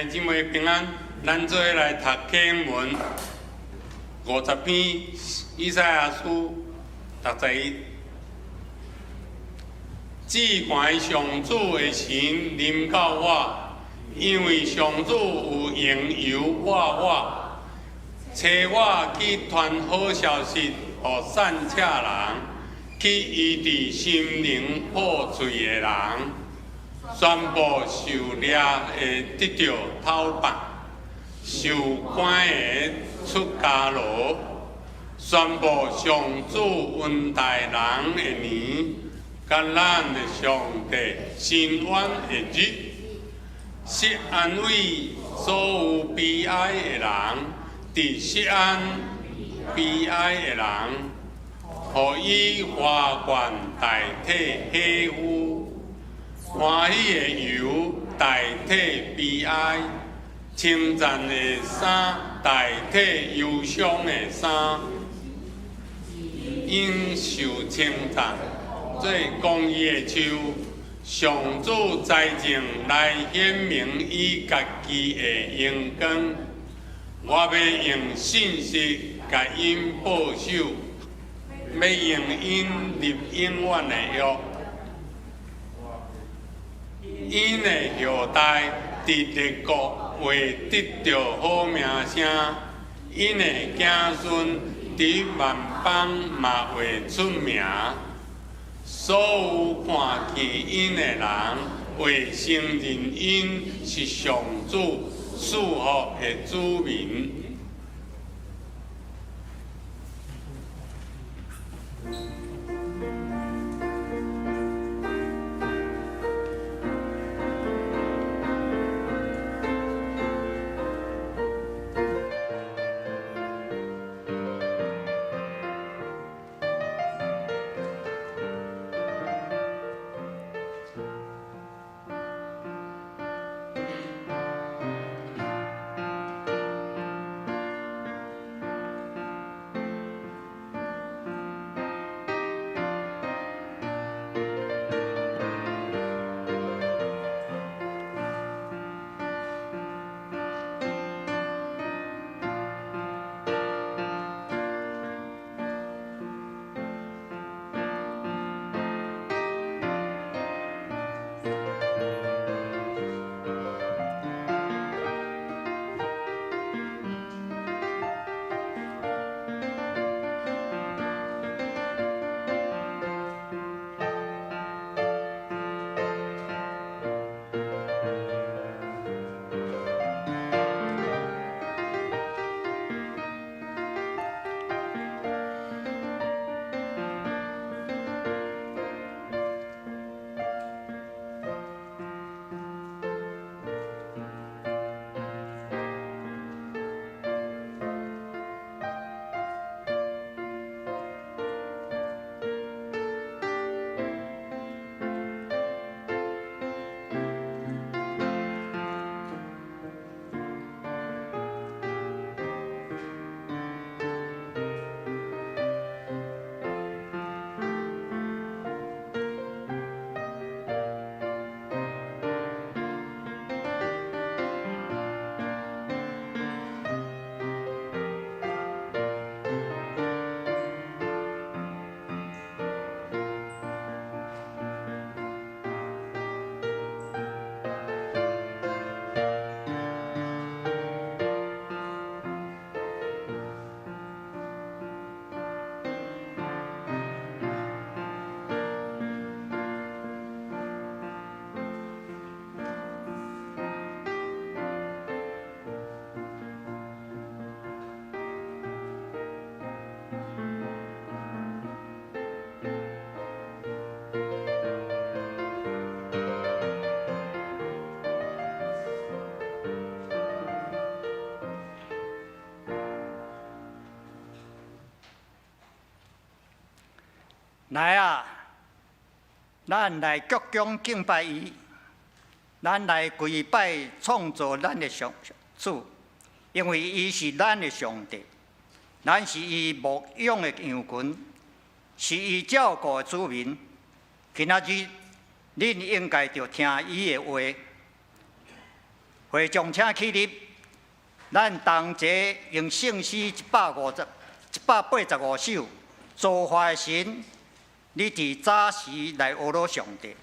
兄姊妹平安，咱做伙來讀經文50篇以賽亞書61。至懸上主的神臨到我，因為上主有用油抹我，差我去傳好消息予散赤人，去醫治心靈破碎的人，宣布受掠的得著討放，受關的出監牢，宣布上主恩待人的年，佮咱的上帝伸冤的日，釋安慰所有悲哀的人，佇錫安悲哀的人，予以花冠代替火夫，歡喜的油代替悲哀，稱讚的衫代替憂傷的衫，應受稱讚做公義的樹，上主栽種來顯明伊家己的榮光。我欲用信實共𪜶保守，欲用𪜶立永遠的約。𪜶的後代佇列國會得著好名聲，𪜶的子孫佇萬邦嘛會出名。所有看見𪜶的人會承認𪜶是上主賜福的子民。來啊！咱來鞠躬敬拜伊，咱來跪拜創造咱的上主，因為伊是咱的上帝，咱是伊牧養的羊群，是伊照顧的子民。今仔日，恁應該著聽伊的話。會眾請起立，咱同齊用聖詩185首，造化的神，你佇早時來呵咾上帝。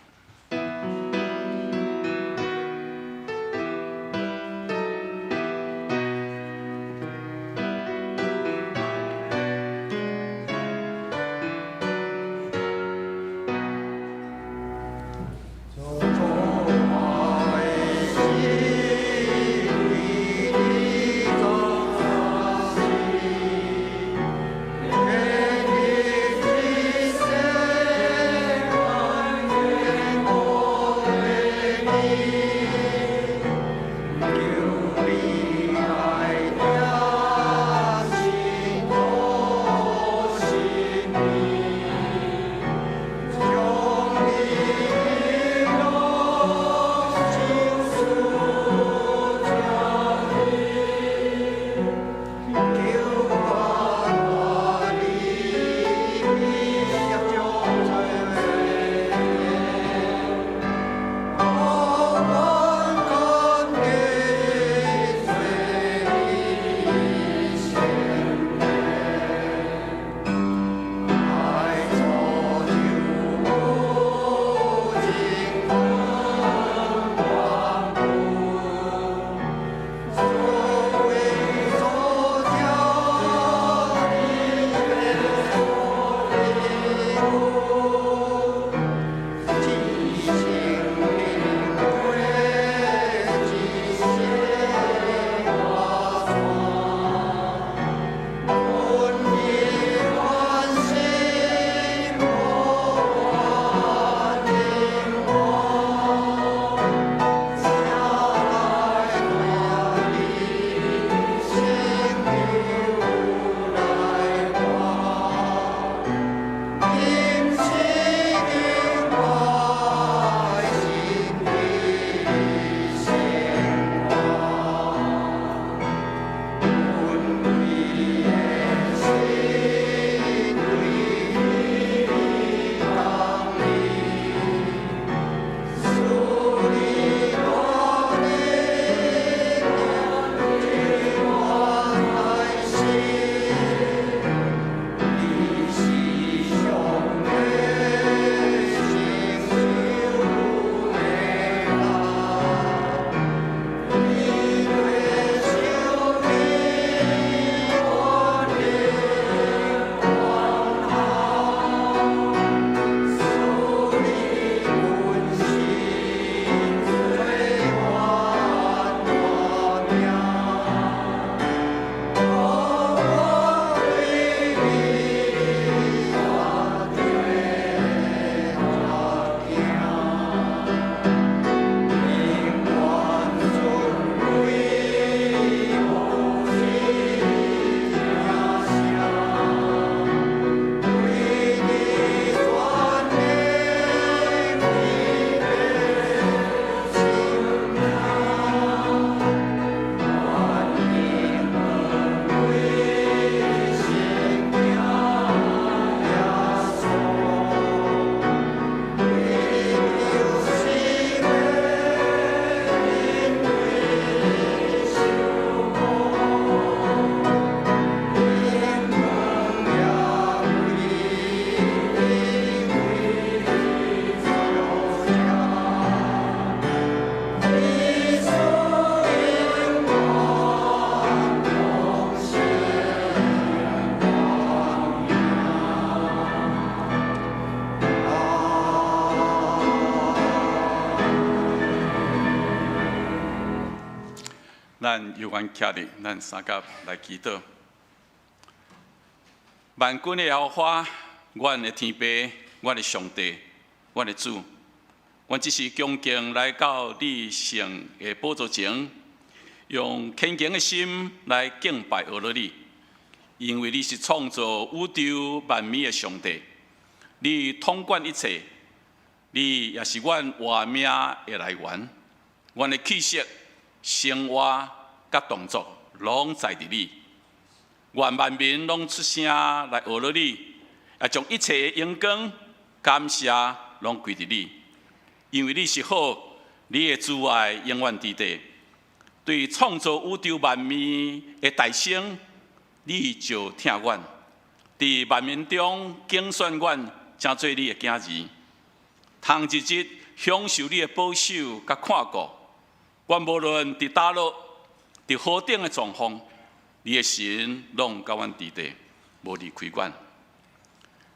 咱有緣徛立，咱三甲來祈禱。萬軍的耶和華，阮的天父，阮的上帝，阮的主，阮這時恭敬來到你聖的寶座前，用虔敬的心來敬拜呵咾你，因為你是創造宇宙萬物的上帝，你統管一切，你也是阮活命的來源，阮的氣息、生活佮動作，攏在佇你。願萬民攏出聲來呵咾你，也將一切的榮光、感謝攏歸佇你，因為你是好，你的慈愛永遠佇底。對創造宇宙萬物的大聖，你就疼阮，佇萬民中揀選阮，成做你的囝兒，通日日享受你的保守佮看顧。阮無論佇佗落，佇何等的狀況，你的神攏佮阮佇佇，無離開阮。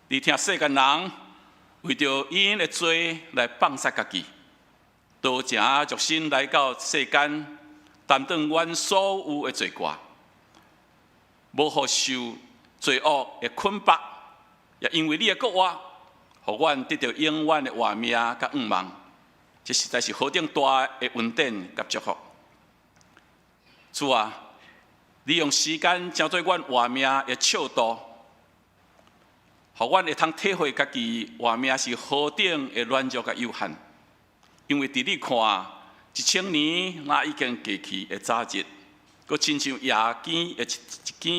你疼世間人為著𪜶的罪來放殺家己，道成肉身來到世間，擔當阮所有的罪過，無予受罪惡的捆綁，也因為你的復活，予阮得著永遠的活命佮向望。這實在是何等大的恩典佮祝福！主啊，你用時間成做阮活命的尺度，予阮會通體會家己活命是何等的軟弱佮有限。因為佇你看，1000年若已經過去的早日，閣親像夜間的一更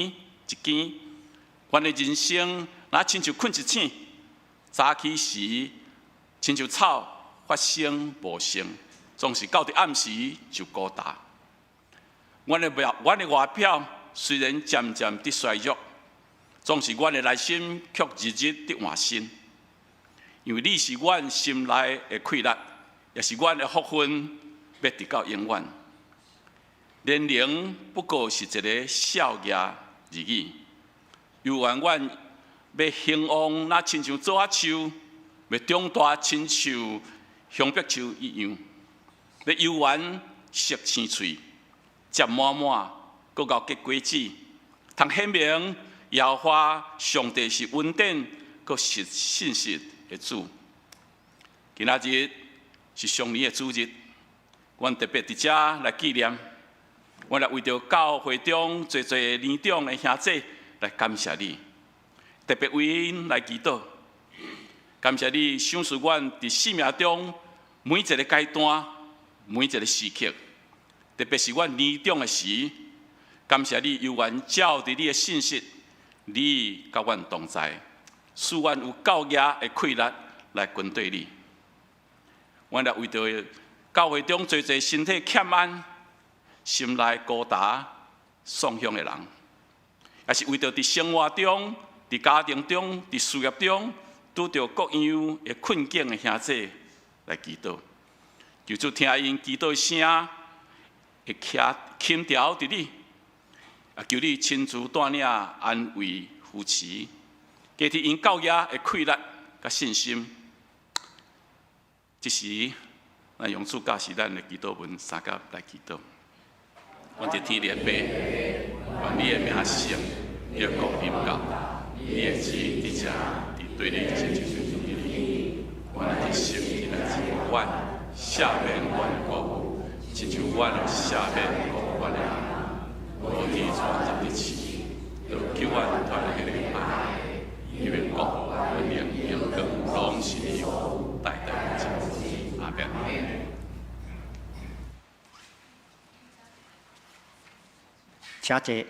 一更，阮的人生若親像睏一醒，早起時親像草發生無生，總是到佇暗時就枯焦。阮的外表雖然漸漸佇衰弱，總是阮的內心卻日日佇換新。因為你是阮心內的氣力，也是阮的福分，欲直到永遠。年齡不過是一个少爺而已。猶原阮欲興旺，若親像棗仔樹；欲長大，親像香柏樹一樣；欲猶原熟青喙，結滿滿，閣𠢕結果子，通顯明耶和華上帝是恩典，閣是信實的主。今仔日是常年的主日，阮特別佇遮來紀念，阮來為著教會中濟濟年長的兄弟來感謝你，特別為𪜶來祈禱，感謝你賞賜阮佇生命中每一個階段、每一個時刻，特別是阮年長的時，感謝你猶原照著你的信實，你佮阮同在，使阮有夠額的氣力來跟綴你。阮來為著教會中濟濟身體欠安、心內孤單、喪鄉的人，也是為著佇生活中、佇家庭中、佇事業中拄著各樣的困境的兄弟來祈禱，求主聽𪜶祈禱聲，會徛輕調佇你，也求你親自帶領安慰扶持，加添𪜶夠額的氣力佮信心。這時，咱用主教示咱的祈禱文相佮來祈禱。阮佇天的父，願你的名聖，你的國臨到，你的旨意佇遮佇對你親像佇天。阮的日食今仔日予阮，赦免阮過誤，親像阮也赦免過阮的人。無去帶阮入試，著救阮脫離彼个歹。因為國、權能、榮光，攏是你的，代代無盡。阿們。請坐。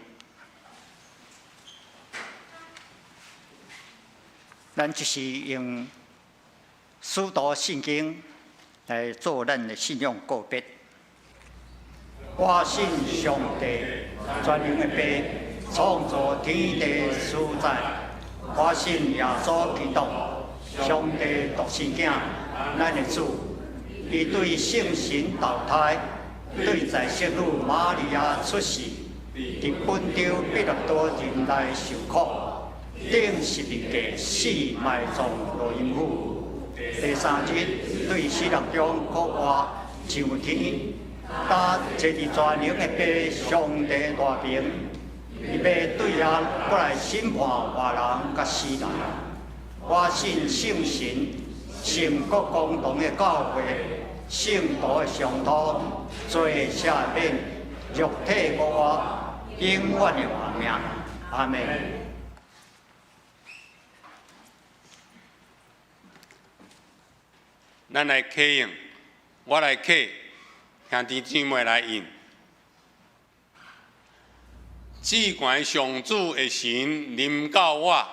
咱這是用使徒信經來做咱的信仰告別。我信上帝全能的父，創造天地所在。我信耶穌基督，上帝獨生囝，咱的主。伊對聖神投胎，對在聖女瑪利亞出世，佇本丟彼拉多忍耐受苦，釘十字架死埋葬落陰府。第三日對死人中復活，上天，搭坐佇全能的父上帝大爿，伊欲對遐閣來審判活人佮死人。我信聖神，聖國共同的教會，聖徒的相通，罪赦免，肉體復活，永遠的活命。阿們。咱來啟用，我來啟，兄弟姊妹來應。至懸上主的神臨到我，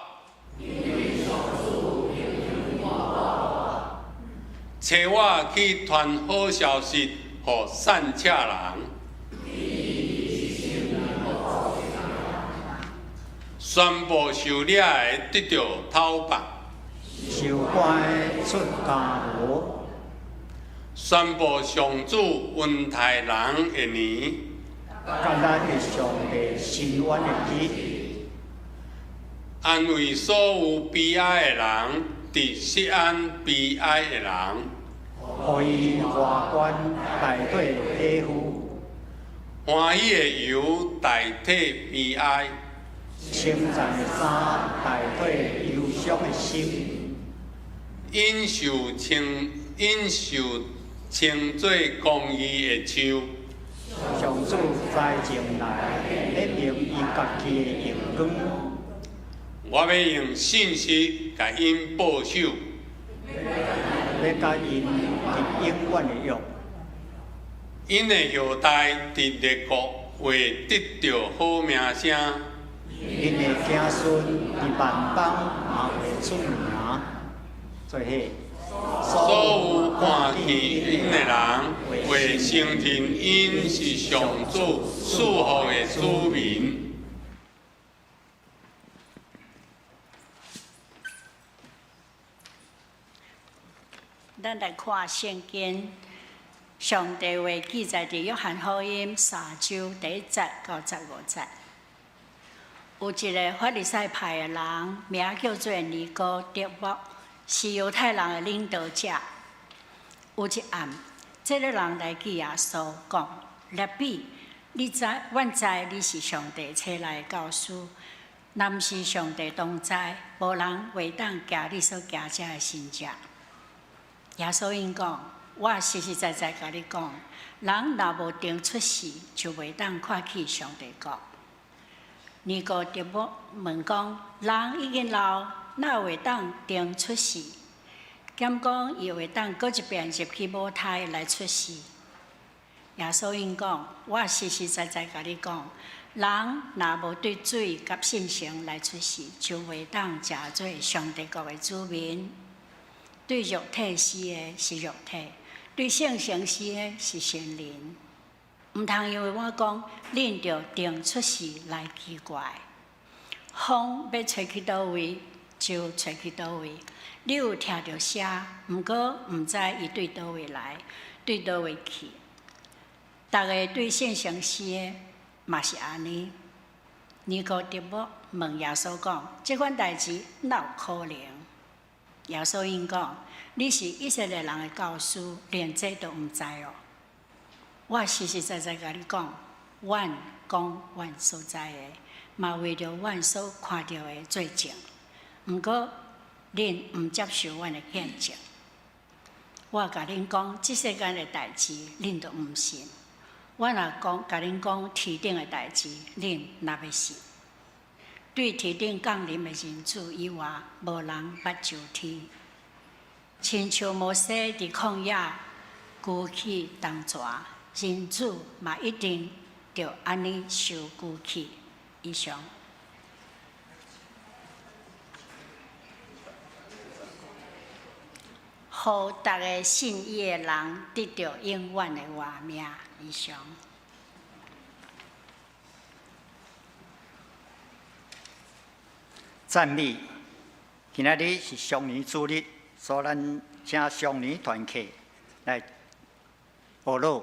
差我去傳好消息予散赤人。宣布受掠的得著討放，受關的出監牢，宣布上主恩待人的年，佮咱的上帝伸冤的日，安慰所有悲哀的人，佇錫安悲哀的人，予伊華冠代替體膚，歡喜的油代替悲哀，稱讚的衫代替憂傷的心，𪜶受稱做公義的樹。上主災情來，顯明伊家己的榮光。我欲用信實共𪜶保守，欲佮𪜶立永遠的約。𪜶的後代佇列國會得著好名聲，𪜶的子孫佇萬邦嘛會出名。做伙，所有看見𪜶的人會承認𪜶是上主賜福的子民。咱來看聖經，上帝話記載佇約翰福音三章第一節到十五節。有一个法利賽派的人，名叫做尼哥底母，是猶太人的領導者。有一暗，這个人來見耶穌，講：拉比，你知，阮知你是上帝差來的教師，若毋是上帝同在，無人會當行你所行這个神跡。耶穌𪜶講：我實實在在共你講，人若無重出世，就袂當看見上帝國。尼哥底母問講：人已經老，哪會當重出世？敢講伊會當閣一遍入去母胎來出世？耶穌𪜶講：我實實在在共你講，人若無對水佮聖神來出世，就袂當成做上帝國的子民。對肉體生的是肉體，對聖神生的是聖靈。毋通因為我講，恁著重出世來奇怪。風欲吹去佗位，就吹去佗位。你有聽著聲，毋過毋知伊對佗位來，對佗位去。逐个對聖神生的嘛是按呢。尼哥底母問耶穌講：這款代誌哪有可能？耶穌𪜶講：你是以色列人的教師，連這都毋知哦。我實實在在共你講，阮講阮所知的，嘛為著阮所看著的做證。毋過，恁毋接受阮的見證。我共恁講，這世間的代誌，恁都毋信。我若講共恁講天頂的代誌，恁若欲信？對天頂降臨的人子以外，無人捌上天。親像摩西佇曠野舉起銅蛇，人子嘛一定著按呢受舉起。以上。予逐个信伊的人得著永遠的活命。以上。讚美！今仔日是雙年主日，所以咱請雙年團契來學樂。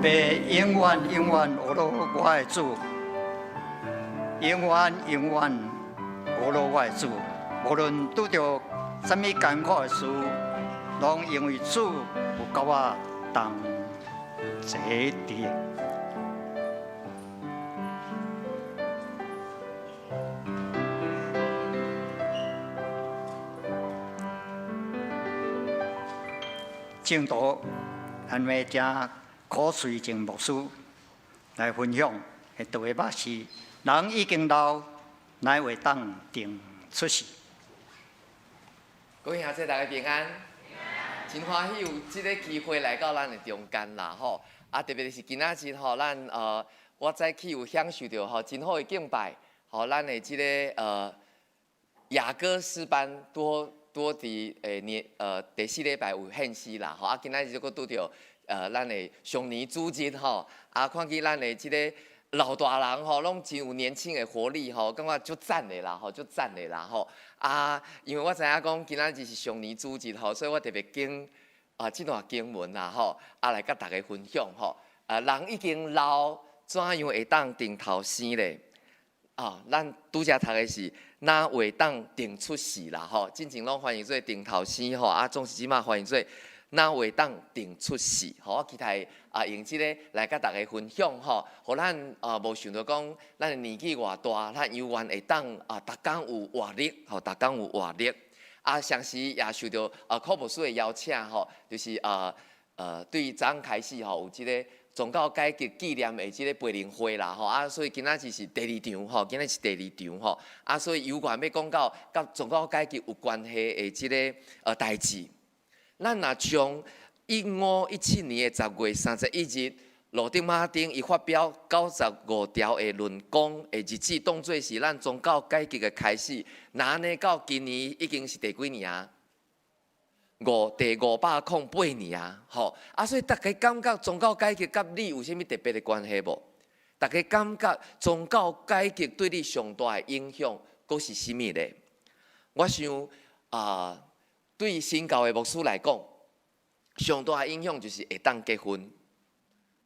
永遠永遠呵咾我的主，永遠永遠呵咾我的主。無論拄著啥物艱苦的事，攏因為主有佮我同齊佇。正途，咱欲請柯瑞靜牧師來分享的題目是：人已經老，哪會當重出世？各位兄弟，大家平安。真歡喜有這个機會來到咱的中間啦，吼！啊，特別是今仔日吼，咱我早起有享受著吼真好的敬拜，吼，咱的這个雅歌詩班拄拄佇年第四禮拜有獻詩啦，吼！啊，今仔日閣拄著咱的上年主日吼，啊，看見咱的這个老大人吼，攏真有年輕的活力吼，感覺足讚的啦吼，足讚的啦吼。啊，因為我知影講今仔日是上年主日吼，所以我特別揀啊這段經文啦吼，啊來佮大家分享吼。啊，人已經老，怎樣會當重頭生咧？啊，咱拄才讀的是哪會當重出世啦吼？進前攏翻譯做重頭生吼，啊，總是這馬翻譯做哪會當重出世？吼，我期待啊，用這个來佮大家分享吼，予咱啊無想著講，咱的年紀偌大，咱猶原會當啊，逐工有活力，吼，逐工有活力。啊，同時也受著啊柯牧師的邀請吼，就是對早上開始吼有這个宗教改革紀念的這个培靈會啦吼，啊，所以今仔日是第二場吼，今仔是第二場吼，啊，所以猶原欲講到佮宗教改革有關係的這个代誌。咱若將1517年的10月31日，路德馬丁伊發表95條的論講的日子，當做是咱宗教改革的開始。若按呢到今年已經是第幾年啊？第508年啊！吼啊，所以大家感覺宗教改革佮你有啥物特別的關係無？大家感覺宗教改革對你上大的影響，閣是啥物咧？我想啊，對新教的牧師來講，上大的影響就是會當結婚。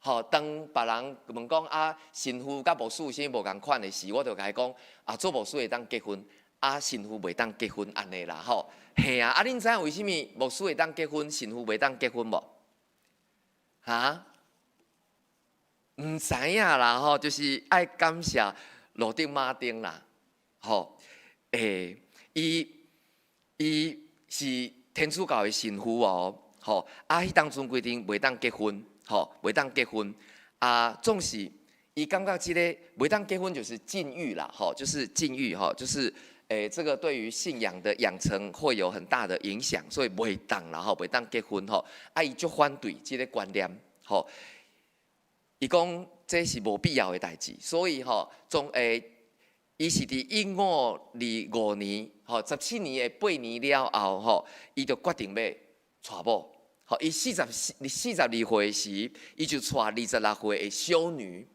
吼，當別人問講啊，神父佮牧師有啥物無仝款的時，我就共伊講啊，做牧師會當結婚，啊，神父袂當結婚按呢啦吼。嘿啊，啊，恁知影為啥物牧師會當結婚，神父袂當結婚無？哈？毋知影啦吼，就是愛感謝路德馬丁啦，吼，伊伊是天主教的神父哦，吼，啊，彼當陣規定袂當結婚，吼，袂當結婚，啊，總是伊感覺這個袂當結婚就是禁欲啦，吼，就是禁欲，吼，就是這個對於信仰的養成會有很大的影響，所以袂當啦，吼，袂當結婚，吼，啊，伊足反對這個觀念，吼，伊講這是無必要的代誌，所以吼，總伊是佇1525年，吼，17年的8年了後，吼，伊就決定欲娶某，吼，伊42歲時，伊就娶26歲的修女，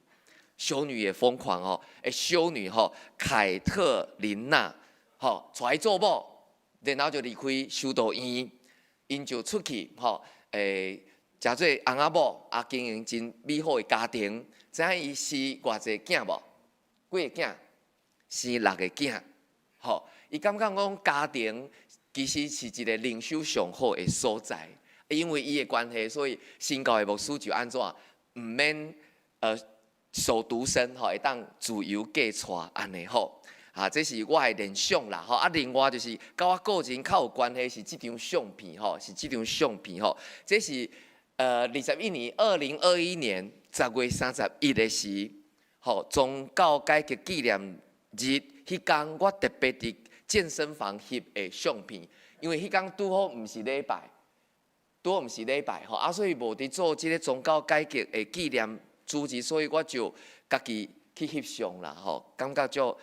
修女也瘋狂吼，的修女吼，凱特琳娜，吼，娶伊做某，然後就離開修道院，𪜶就出去，吼，成做翁仔某，啊，經營真美好的家庭，知影伊生偌濟囝無？幾个囝？生六个囝，吼！伊感覺講家庭其實是一个靈修上好的所在，因為伊的關係，所以新教的牧師就按怎，毋免守獨身吼，會當自由嫁娶按呢吼。啊，這是我的聯想啦，吼！啊，另外就是佮我個人較有關係是這張相片吼，是這張相片吼，這是21年2021年10月31的時，吼，宗教改革紀念日，彼工我特別佇健身房翕的相片，因為彼工拄好毋是禮拜，拄好毋是禮拜吼，啊，所以無佇做這个宗教改革的紀念主日，所以我就家己去翕相啦，吼，感覺足，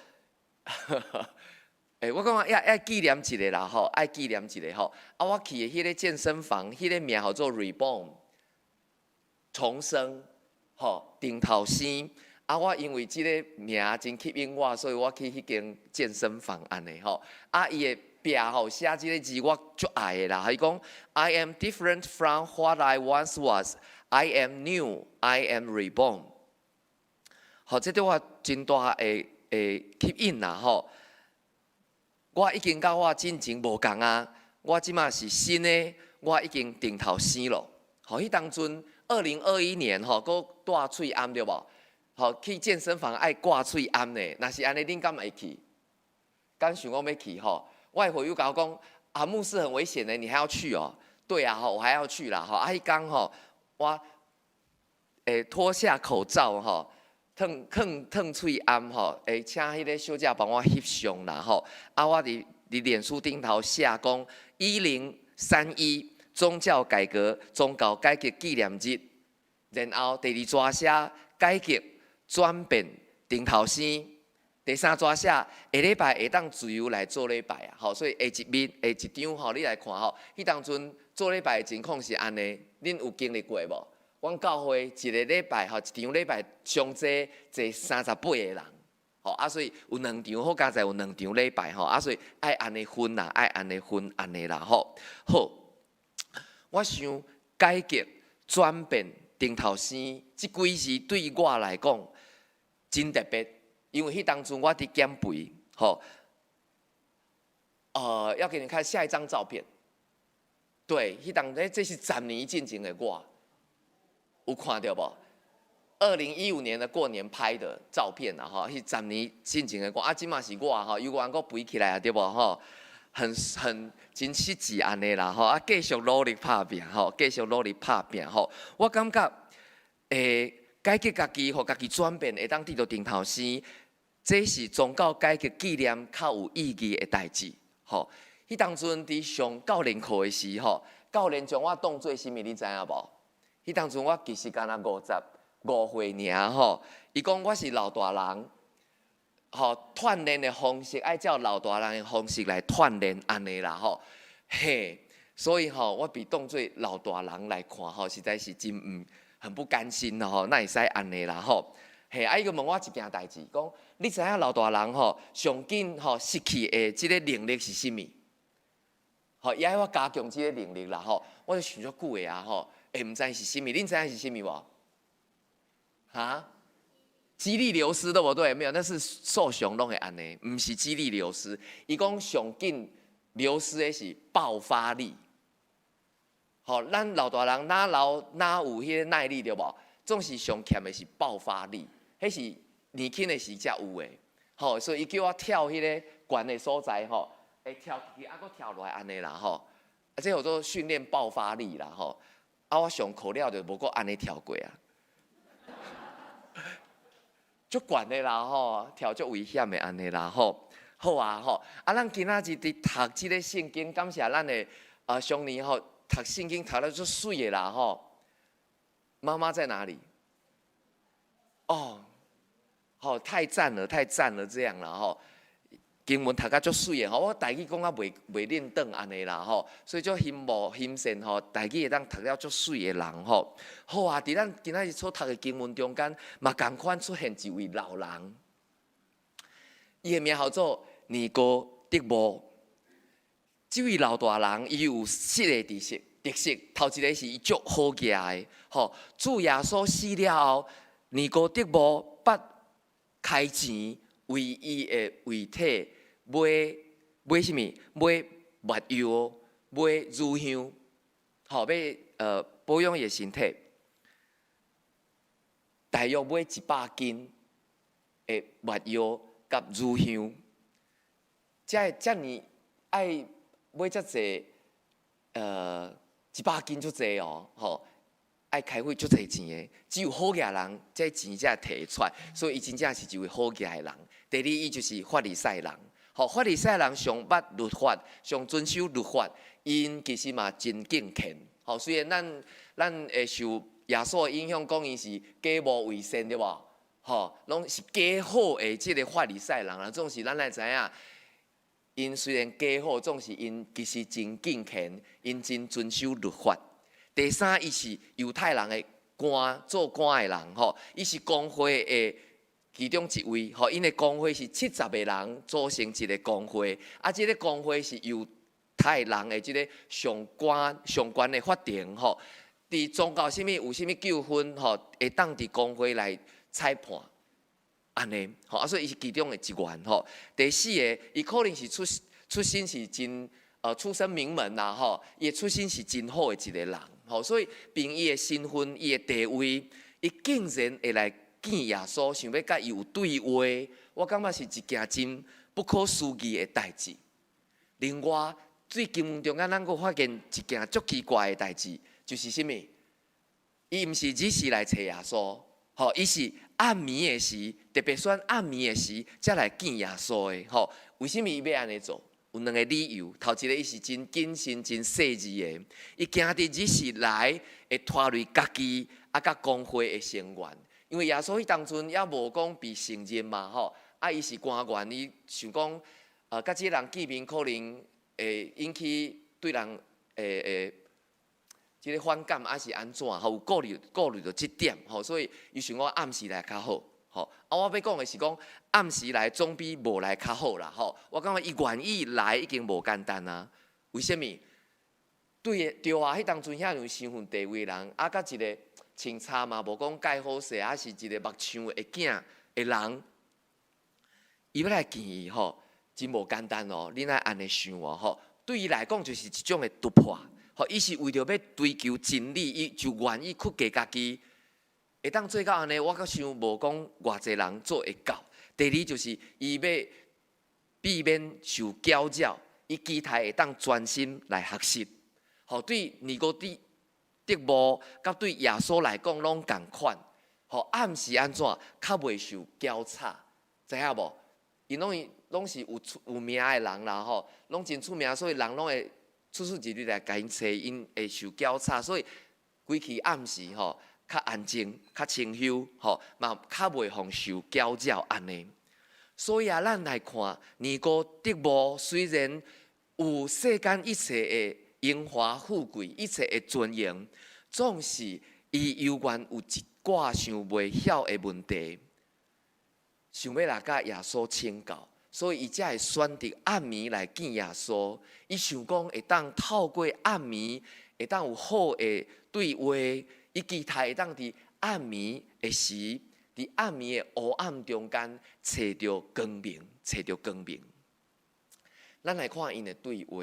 我感覺愛紀念一下啦，吼，愛紀念一下吼，啊，我去的彼个健身房，彼个名號做 Reborn，重生，吼，重頭生。啊，我因為這个名真吸引我，所以我去彼間健身房按呢吼。啊，伊的壁吼寫這个字，我足愛的啦。伊講：I am different from what I once was. I am new, I am reborn。吼，這對我真大的吸引啦吼。我已經佮我進前無仝啊，我這馬是新的，我已經重頭生咯。吼，彼當陣2021年吼，閣戴喙罨對無？吼，去健身房愛掛喙罨呢。若是按呢，恁敢會去？敢想講欲去吼？我的會友共我講，啊，牧師很危險的，你還要去哦？對啊，吼，我還要去啦，吼。啊，彼工吼，我脫下口罩吼，褪囥褪喙罨吼，會請彼个小姐幫我翕相啦吼。啊，我佇臉書頂頭寫講1031宗教改革宗教改革紀念日，然後第二逝寫改革轉變重頭生，第三逝寫下禮拜會當自由來做禮拜啊！吼，所以下一面下一張吼，你來看吼，彼當陣做禮拜的情況是按呢，恁有經歷過無？阮教會一個禮拜吼，一場禮拜上濟坐38個人，吼啊，所以有兩場，好佳哉有兩場禮拜吼，啊，所以愛按呢分啦，愛按呢分按呢啦吼。好，我想改革轉變重頭生，這幾字對我來講真特別，因為彼當陣我佇減肥，吼，要給你看下一張照片，對，彼當這是10年進前的我。有看著無？2015年的過年拍的照片啦，吼，彼十年進前的我，啊，這馬是我吼，猶原閣肥起來啊，對無吼？很真實際按呢啦，吼，啊，繼續努力拍拚，吼，繼續努力拍拚，吼。我感覺，改革家己，予家己轉變，會當得著重頭生，這是宗教改革紀念較有意義的代誌，吼。彼當陣佇上教練課的時，吼，教練將我當做啥物，你知影無？彼當陣我其實敢若55歲爾吼，伊講我是老大人，吼，鍛鍊的方式愛照老大人的方式來鍛鍊按呢啦吼，嘿，所以吼我被當做老大人來看吼，實在是真毋很不甘心咯吼，哪會使按呢啦吼，嘿，啊伊閣問我一件代誌，講你知影老大人吼上緊吼失去的這個能力是啥物？吼，伊愛我加強這個能力啦吼，我就想足久的啊吼。會毋知是啥物？恁知影是啥物無？哈？肌力流失對無對？沒有，那是受傷攏會按呢，毋是肌力流失。伊講上緊流失的是爆發力。吼，咱老大人哪老哪有彼個耐力對無？總是上欠的是爆發力，彼是年輕的時才有的。吼，所以伊叫我跳彼个懸的所在吼，會跳起去，啊，閣跳落來按呢啦吼。啊，這叫做訓練爆發力啦吼。啊！我上課了就無閣按呢跳過啊，足懸的啦吼，跳足危險的按呢啦吼。好啊吼，啊，咱今仔日佇讀這個聖經，感謝咱的啊上年吼讀聖經讀得足媠的啦吼。媽媽在哪裡？哦，好，太讚了，太讚了，這樣啦吼。經文讀甲足媠的吼，我台語講甲袂輪轉按呢啦吼，所以足欣慕欣羨吼，台語會當讀了足媠的人吼。好啊，佇咱今仔日所讀的經文中間，嘛仝款出現一位老人，伊的名號做尼哥底母。這位老大人，伊有四个特色，特色頭一个是伊足好額的，吼。主耶穌死了後，尼哥底母捌開錢為伊的遺體買買啥物？買沒藥，買乳香，吼，欲保養伊的身體。大約買100斤的沒藥佮乳香，這遮爾愛買遮濟，100斤足濟哦，吼，愛開費足濟錢的，只有好額人，這錢才會提出來，所以伊真正是一位好額的人。第二，伊就是法利賽人。吼，法利賽人上捌律法，上遵守律法，𪜶其實嘛真敬虔。吼，雖然咱會受耶穌的影響，講𪜶是假冒為善，對無？吼，攏是假好的這个法利賽人啦。總是咱來知影，𪜶雖然假好，總是𪜶其實真敬虔，𪜶真遵守律法。第三，伊是猶太人的官，做官的人，吼，伊是公會的其中一位，吼，𪜶的公會是70個人組成一個公會，啊，這个公會是猶太人的這个上官上懸的法庭，吼，佇宗教啥物有啥物糾紛吼，會當佇公會來裁判，按呢吼啊，所以伊是其中的一員吼。第四个，伊可能是出身是真出身名門啦吼，伊的出身是真好的一个人吼，所以憑伊的身份、伊的地位，伊竟然會來見耶穌，想欲佮伊有對話，我感覺是一件真不可思議的代誌。另外，對經文中間，咱閣發現一件足奇怪的代誌，就是啥物？伊毋是只是來揣耶穌，吼，伊是暗暝的時，特別選暗暝的時，才來見耶穌的，吼。為啥物伊欲按呢做？有兩个理由。頭一个，伊是真謹慎、真細緻的，伊驚佇日時來會拖累家己啊，佮公會的成員。因為耶穌彼當陣猶無講被承認嘛，吼，啊，伊是官員，伊想講，佮這个人見面可能會引起對人會這个反感，抑是按怎，吼，有顧慮著這點，吼，所以伊想講暗時來較好，吼。啊，我欲講的是講暗時來總比無來較好啦，吼。我感覺伊願意來已經無簡單啊。為啥物？對對啊，彼當陣遐有身份地位的人，啊，佮一个穿衫嘛無講蓋好勢，抑是一个木匠的囝的人，伊欲來見伊吼，真無簡單哦。恁愛按呢想哦，吼，對伊來講就是一種的突破，吼，伊是為著欲追求真理，伊就願意屈低家己，會當做到按呢，我閣想無講偌濟人做會到。第二就是伊欲避免受攪擾，伊期待會當專心來學習。吼，對尼哥底德慕，佮對耶穌來講攏仝款。吼，暗時按怎較袂受攪吵，知影無？𪜶攏是有出有名的人啦吼，攏真出名，所以人攏會出出入入來共𪜶揣，𪜶會受攪吵，所以規氣暗時吼較安靜、較清幽吼，嘛較袂予受攪擾按呢。所以啊，咱來看尼哥底摩雖然有世間一切的榮華富貴、一切的尊榮，總是伊猶原有一寡想袂曉的問題，想欲來佮耶穌請教，所以伊才會選擇暗暝來見耶穌。伊想講會當透過暗暝，會當有好的對話，伊期待會當佇暗暝的時，佇暗暝的黑暗中間揣著光明，揣著光明。咱來看𪜶的對話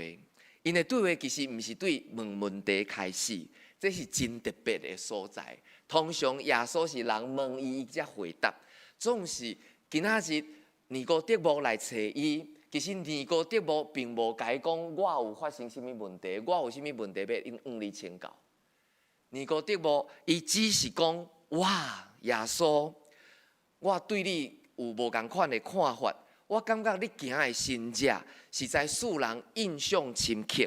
，𪜶的對話其實毋是對問問題開始，這是真特別的所在。通常耶穌是人問伊，伊才回答。總是今仔日尼哥底摩來揣伊，其實尼哥底摩並無共伊講我有發生啥物問題，我有啥物問題欲向你請教。尼哥底摩伊只是講哇，耶穌，我對你有無仝款的看法，我感覺你行的神跡實在使人印象深刻。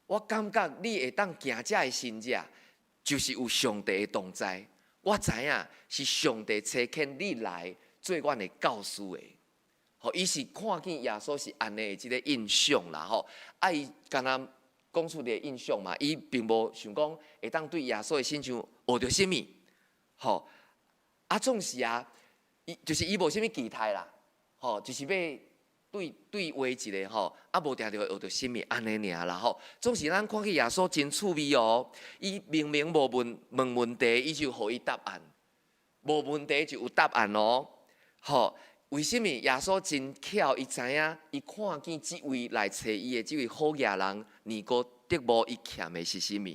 我感覺你會當行這个神跡，就是有上帝的同在。我知影是上帝差遣你來做阮的教師的。吼，伊是看見耶穌是按呢的這个印象啦，吼。啊，伊敢若講出的印象嘛，伊並無想講會當對耶穌的身上學著啥物，吼。啊，總是啊，伊就是伊無啥物期待啦，吼，就是欲對對話一下吼，啊，無定著會學著啥物按呢爾啦吼。總是咱看見耶穌真趣味哦，伊明明無問問問題，伊就予伊答案，無問題就有答案哦，吼。為啥物耶穌真巧？伊知影，伊看見這位來揣伊的這位好額人尼哥底摩，伊欠的是啥物？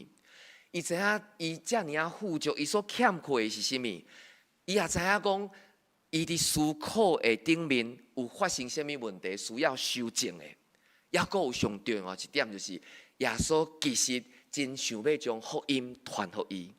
伊知影伊遮爾仔富足，伊所欠缺的是啥物？伊也知影講，伊佇思考的頂面有發生啥物問題，需要修正的。抑閣有上重要一點就是，耶穌其實真想欲將福音傳予伊。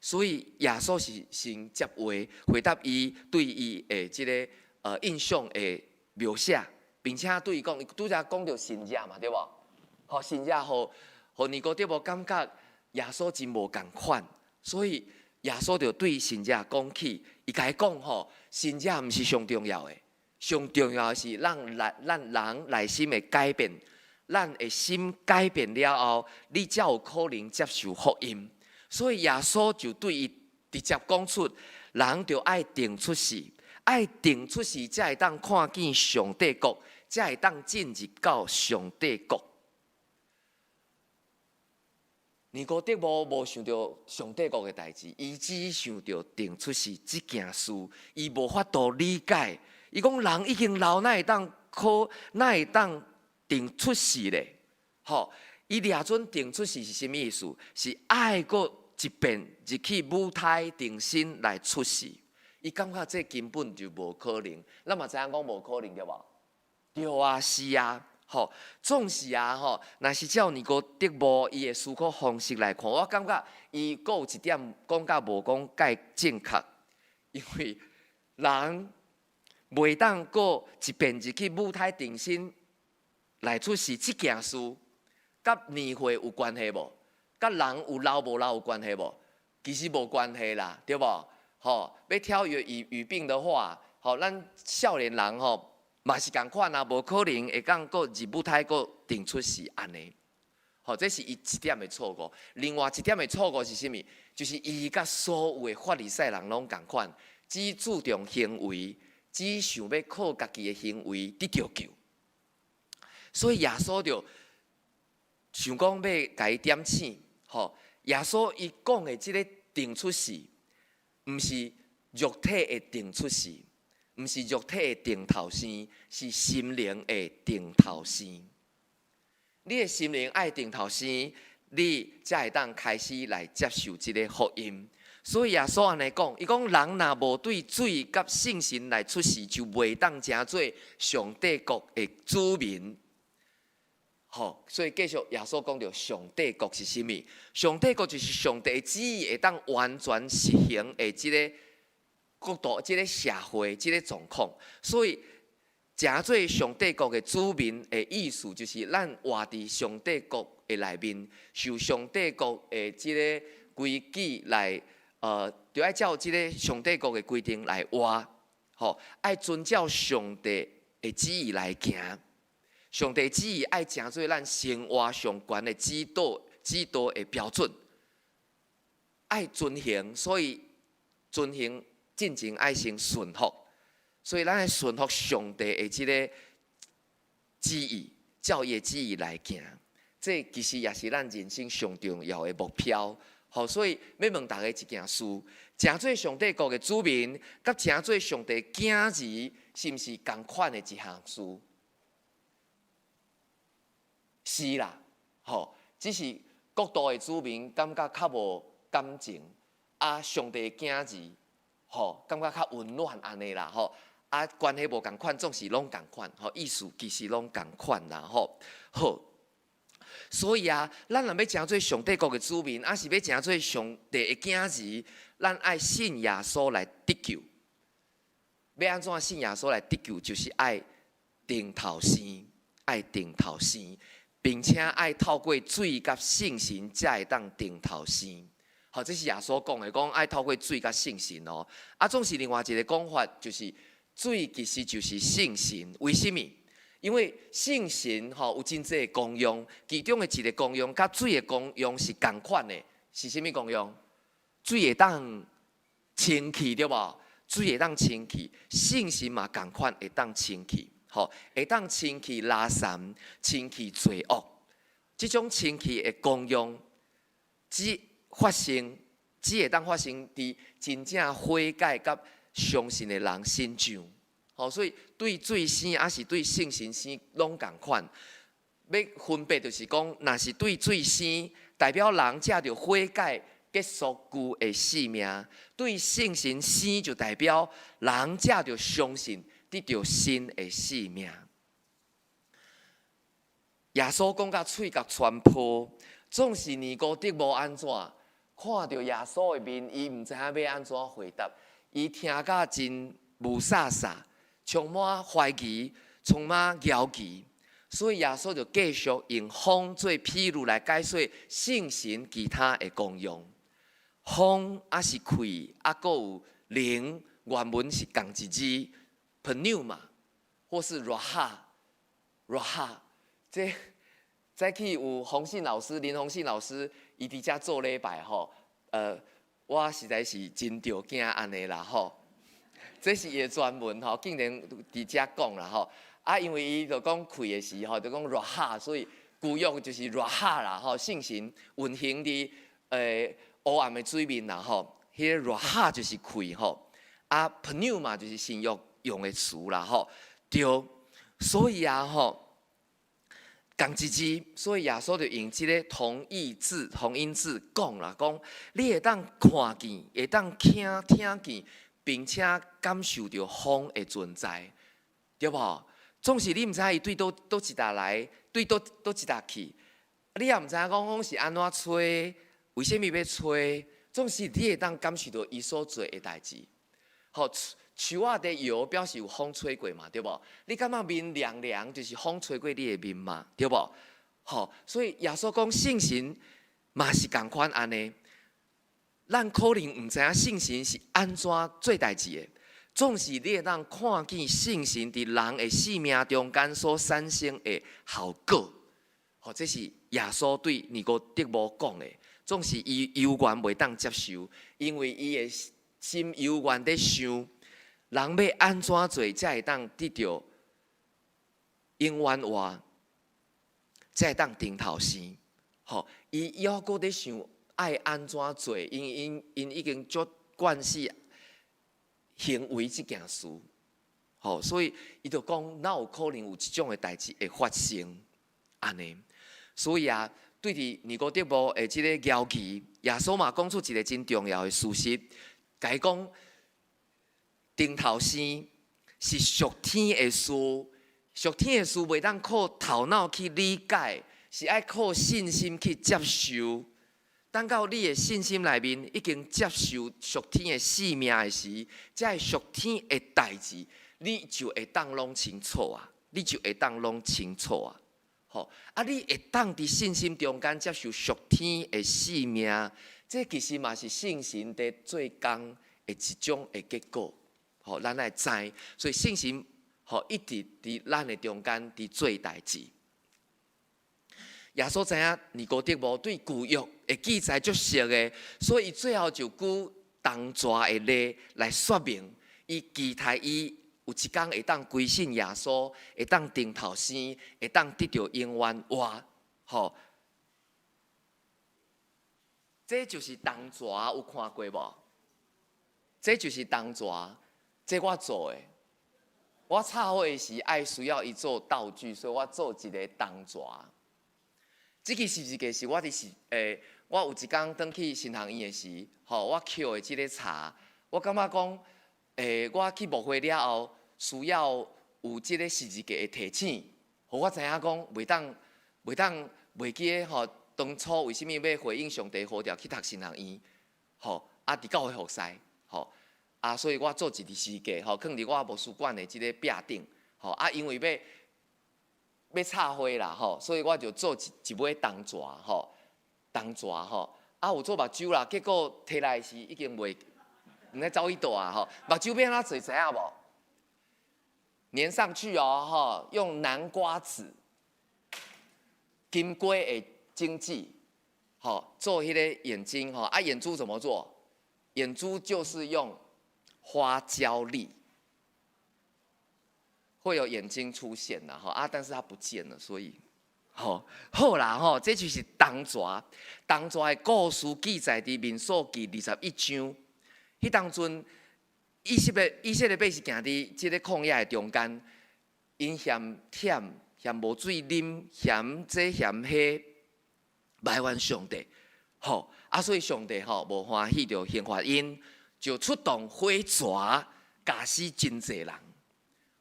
所以耶穌是先接話回答伊對伊的這个印象的描寫，並且對伊講，伊拄才講著神跡嘛，對無？予神跡，予尼哥底摩感覺耶穌真無仝款，所以耶穌就對神跡講起，伊共伊講吼，神跡毋是上重要的，上重要的是咱內咱人內心的改變，咱的心改變了後，你才有可能接受福音。所以耶穌就對伊直接講出，人著愛重出世，愛重出世才會當看見上帝國，才會當進入到上帝國。尼哥底母無想著上帝國的代誌，伊只想著定出世這件事，伊無法度理解。伊講人已經老，哪會當可，哪會當定出世咧？吼，伊掠準定出世是啥物意思？是愛閣一遍入去母胎重新來出世。伊感覺這根本就無可能。咱嘛知影講無可能對無？對啊，是啊。吼，總是啊，吼，若是照尼哥底母伊的思考方式來看，我感覺伊閣有一點講甲無講蓋正確，因為人袂當閣一遍入去母胎重新來出世這件事，佮年歲有關係無？佮人有老無老有關係無？其實無關係啦，對無？吼，欲挑語病的話，吼，咱少年人吼，嘛是仝款啊，無可能會當閣入母胎閣重出世按呢。吼，這是伊一點的錯誤。另外一點的錯誤是啥物？就是伊佮所有的法利賽人攏仝款，只注重行為，只想欲靠家己的行為得著救。所以耶穌就想講欲共伊點醒。吼，耶穌伊講的這个重出世，毋是肉體的重出世。毋是肉體的重頭生，是心靈的重頭生。你的心靈愛重頭生，你才會當開始來接受這个福音。所以耶穌按呢講，伊講人若無對水佮聖神來出世，就袂當成做上帝國的子民。吼，所以繼續耶穌講著上帝國是啥物？上帝國就是上帝的旨意會當完全實行的這个國度、這个社會、這个狀況。所以，成做上帝國的子民的意思，就是咱活佇上帝國的內面，受上帝國的這个規矩來，著愛照這个上帝國的規定來活，吼，愛遵照上帝的旨意來行。上帝旨意愛成做咱生活上懸的指導的標準，愛遵行，所以遵行進前愛先順服，所以咱愛順服上帝的這个旨意，照伊的旨意來行。這其實也是咱人生上重要的目標。好，所以欲問大家一件事：成做上帝國的子民，佮成做上帝囝兒，是毋是仝款的一項事？是啦，吼，只是國度的子民感覺較無感情，啊，上帝的囝兒，吼，感覺較溫暖按呢啦，吼，啊，關係無仝款，總是攏仝款，吼，意思其實攏仝款啦，吼，好。所以啊，咱若欲成做上帝國的子民，抑是欲成做上帝的囝兒，咱愛信耶穌來得救。欲按怎信耶穌來得救？就是愛重頭生，愛重頭生，並且愛透過水佮聖神，才會當重頭生。好，這是耶穌講的，講愛透過水佮聖神哦。啊，總是另外一个講法，就是水其實就是聖神。為啥物？因為聖神吼有真濟功用，其中的一个功用，佮水的功用是仝款的，是啥物功用？水會當清氣對無？水會當清氣，聖神嘛仝款會當清氣，吼，會當清氣垃圾、清氣罪惡。這種清氣的功用，只會當發生佇真正悔改佮相信的人身上。吼，所以對水生抑是對聖神生攏仝款。欲分別就是講，若是對水生，代表人藉著悔改結束舊的生命；對聖神生，就代表人藉著相信得著新的生命。耶穌講甲喙角川破，總是尼哥底母按怎看著耶穌的面，伊毋知影欲按怎回答，伊聽甲真霧煞煞，充滿懷疑，充滿猶疑，所以耶穌就繼續用風做譬喻來解說聖神其他的功用。風抑是氣，抑閣有靈，原文是仝一字，pneuma，或是 ruach，ruach。這早起有洪信老師，林洪信老師，伊佇遮做禮拜吼，我實在是真著驚按呢啦吼。這是伊的專門吼，竟然佇遮講啦吼。啊，因為伊就講氣的時候，就講 ruach，所以舊約就是辣哈啦吼，聖神運行佇烏暗的水面啦吼，彼个辣哈就是氣吼，啊 pneuma 就是新約用的詞啦吼，對，所以啊吼，仝一字，所以耶穌就用這个同義字、同音字講啦，講你會當看見，會當聽聽見，並且感受著風的存在，對無？總是你毋知伊對佗佗一搭來，對佗佗一搭去，你也毋知影講風是按怎吹，為啥物欲吹？總是你會當感受著伊所做的代誌。吼，樹仔佇搖，表示有風吹過嘛，對無？你感覺面涼涼，就是風吹過你的面嘛，對無？吼，所以耶穌講聖神嘛是仝款按呢。咱可能毋知影聖神是按怎做代誌的，總是你會當看見聖神佇人的生命中間所產生的效果。吼，這是耶穌對尼哥底母講的，總是伊猶原袂當接受，因為伊的心猶原佇想，人欲按怎做才會當得著永遠活，才會當重頭生。吼，伊猶閣佇想愛按怎做，因為𪜶𪜶已經足慣勢行為這件事，吼，所以伊就講，哪有可能有這種的代誌會發生？按呢，所以啊，對佇尼哥底母的這個猶疑，耶穌嘛講出一个真重要的事實，共伊講，重頭生是屬天的事，屬天的事袂當靠頭腦去理解，是愛靠信心去接受。等到你的信心內面已經接受屬天的生命的時，這个屬天的代誌，你就會當攏清楚啊！你就會當攏清楚啊！吼啊！你會當佇信心中間接受屬天的生命，這其實嘛是聖神佇做工的一種的結果。吼，咱愛知，所以聖神吼一直佇咱的中間佇做代誌。耶穌知影尼哥底母對舊約的記載足熟的，所以最後就舉銅蛇的例來說明，伊期待伊有一工會當歸信耶穌，會當重頭生，會當得著永遠活。吼，這就是銅蛇，有看過無？這就是銅蛇，這我做的。我插花時愛需要伊做道具，所以我做一个銅蛇。這个十字架是我佇是我有一工轉去神學院的時，吼，我抾的這个柴，我感覺講，我去牧會了後，需要有這个十字架的提醒，予我知影講，袂當袂當袂記得吼，當初為啥物欲回應上帝呼召去讀神學院，吼，啊，佇教會服侍，吼，啊，所以我做一支十字架，吼，囥佇我牧師館的這个壁頂，吼，啊，因為欲欲插花啦，吼，所以我就做一一尾銅蛇，吼，銅蛇吼，啊有做目睭啦，結果提來時已經袂，毋知走去佗啊，吼，目睭欲按怎做知影無？黏上去哦，吼，用南瓜子、金瓜的精劑，吼，做彼个眼睛，吼，啊眼珠怎麼做？眼珠就是用花椒粒。會有眼睛出現啦，吼啊！但是它不見了，所以，吼好啦，吼，這就是銅蛇。銅蛇的故事記載佇民數記21章。彼當陣，以色列百姓行佇這个曠野的中間，𪜶嫌忝，嫌無水啉，嫌這嫌彼，埋怨上帝，吼啊！所以上帝吼無歡喜，就刑罰𪜶，就出動火蛇，咬死真濟人。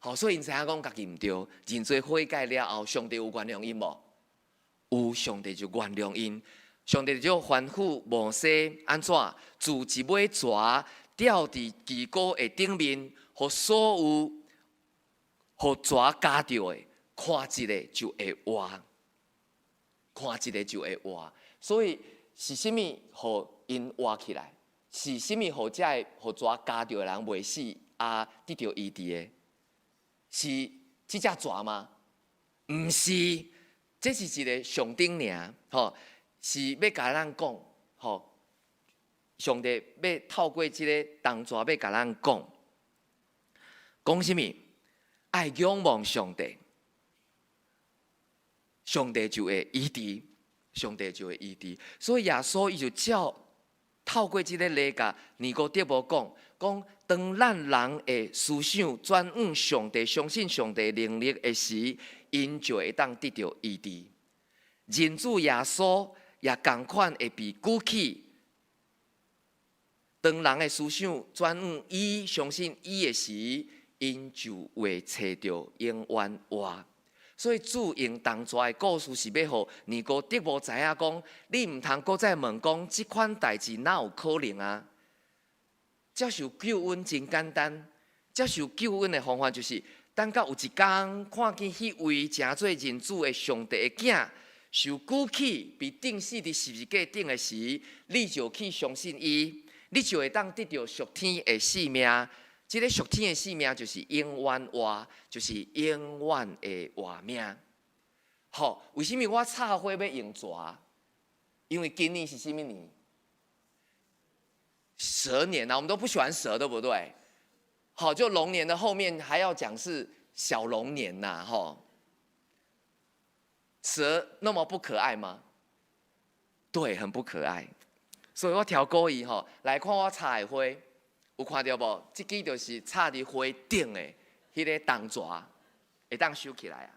吼，所以𪜶知影講家己毋對，認罪悔改了後，上帝有原諒𪜶無？有，上帝就原諒𪜶。上帝就吩咐摩西按怎，鑄一尾蛇吊佇旗鼓的頂面，予所有予蛇咬著的，看一下就會活，看一下就會活。所以是啥物予𪜶活起來？是啥物予這个予蛇咬著的人袂死啊，得著醫治的？是這隻蛇嗎？毋是，這是一个象徵爾，吼，是欲共咱講，吼，上帝欲透過這个銅蛇欲共咱講，講啥物？愛仰望上帝，上帝就會醫治，上帝就會醫治。所以耶穌伊就照透過這个例共尼哥底母講，講當咱人的思想轉向上帝，相信上帝能力的時，𪜶就會當得著醫治。認主耶穌也仝款會被舉起。當人的思想轉向伊，相信伊的時，𪜶就會揣著永遠活。所以主用銅蛇的故事是欲予尼哥底母知影講，你毋通閣再問講，這款代誌哪有可能啊？接受救恩真簡單，接受救恩的方法就是，等到有一工看見彼位成做認主的上帝的囝受舉起，被釘死佇十字架頂的時，你就去相信伊，你就會當得著屬天的生命。這個屬天的生命就是永遠活，就是永遠的活命。好，為啥物我插花欲用蛇？因為今年是啥物年？蛇年啊，我們都不喜歡蛇，對不對？好，就龍年的後面還要講是小龍年吶，吼。蛇那麼不可愛嗎？對，很不可愛。所以我挑故意吼來看我插的花。有看著無？這支就是插佇花頂的彼个銅蛇，會當收起來啊。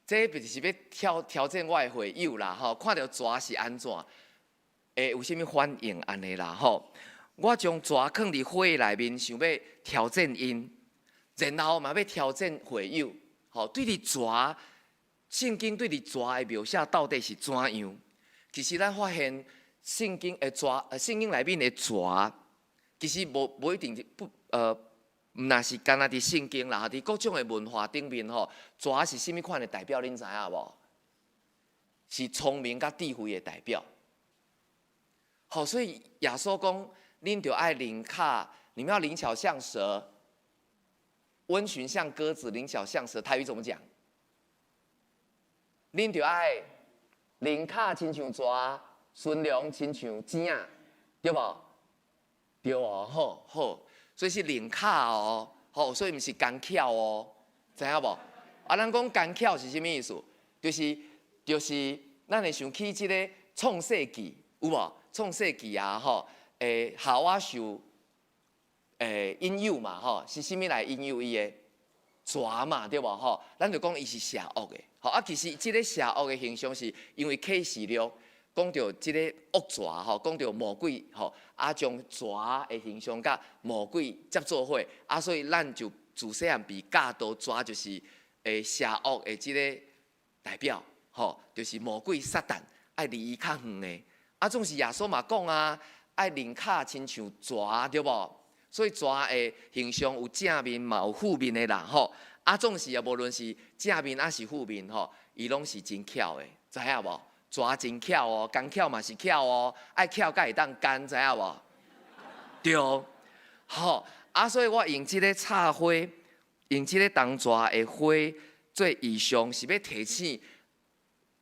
這就是欲挑戰我的會友啦，吼！看著蛇是按怎，會有啥物反應按呢啦，吼！我將蛇囥佇花內面，想欲挑戰𪜶，然後嘛欲挑戰會友，吼！對佇蛇，聖經對佇蛇的描寫到底是怎樣？其實咱發現聖經的蛇，聖經內面的蛇，其實無一定不毋若是干焦佇聖經啦，佇各種的文化頂面吼，蛇是啥物款的代表？恁知影無？是聰明佮智慧的代表。好，所以耶穌講，恁著愛靈巧，你們要靈巧像蛇，溫馴像鴿子，靈巧像蛇。台語怎麼講？恁著愛靈巧親像蛇，馴良親像精仔，對無？對哦，好，好。所以是靈巧哦，好，所以毋是奸巧哦，知影無？啊，咱講奸巧是啥物意思？就是咱會想起這个創世記，有無？創世記啊，吼，夏娃受引誘嘛，吼，是啥物來引誘伊的？蛇嘛，對無？吼，咱就講伊是邪惡的，吼啊，其實這个邪惡的形象是因為啟示錄講著這个惡蛇吼，講著魔鬼吼，啊，將蛇的形象佮魔鬼接做伙，啊，所以咱就自細漢被教導蛇就是邪惡的這个代表，吼，就是魔鬼撒旦，愛離伊較遠的。啊，總是耶穌嘛講啊，愛靈巧親像蛇，對無？所以蛇的形象有正面嘛有負面的啦，吼。啊，總是啊，無論是正面抑是負面，吼，伊攏是真巧的，知影無？蛇真巧哦，奸巧嘛是巧哦，愛巧才會當奸，知影無？對，吼啊，所以我用這个插花，用這个銅蛇的花做意象，是欲提醒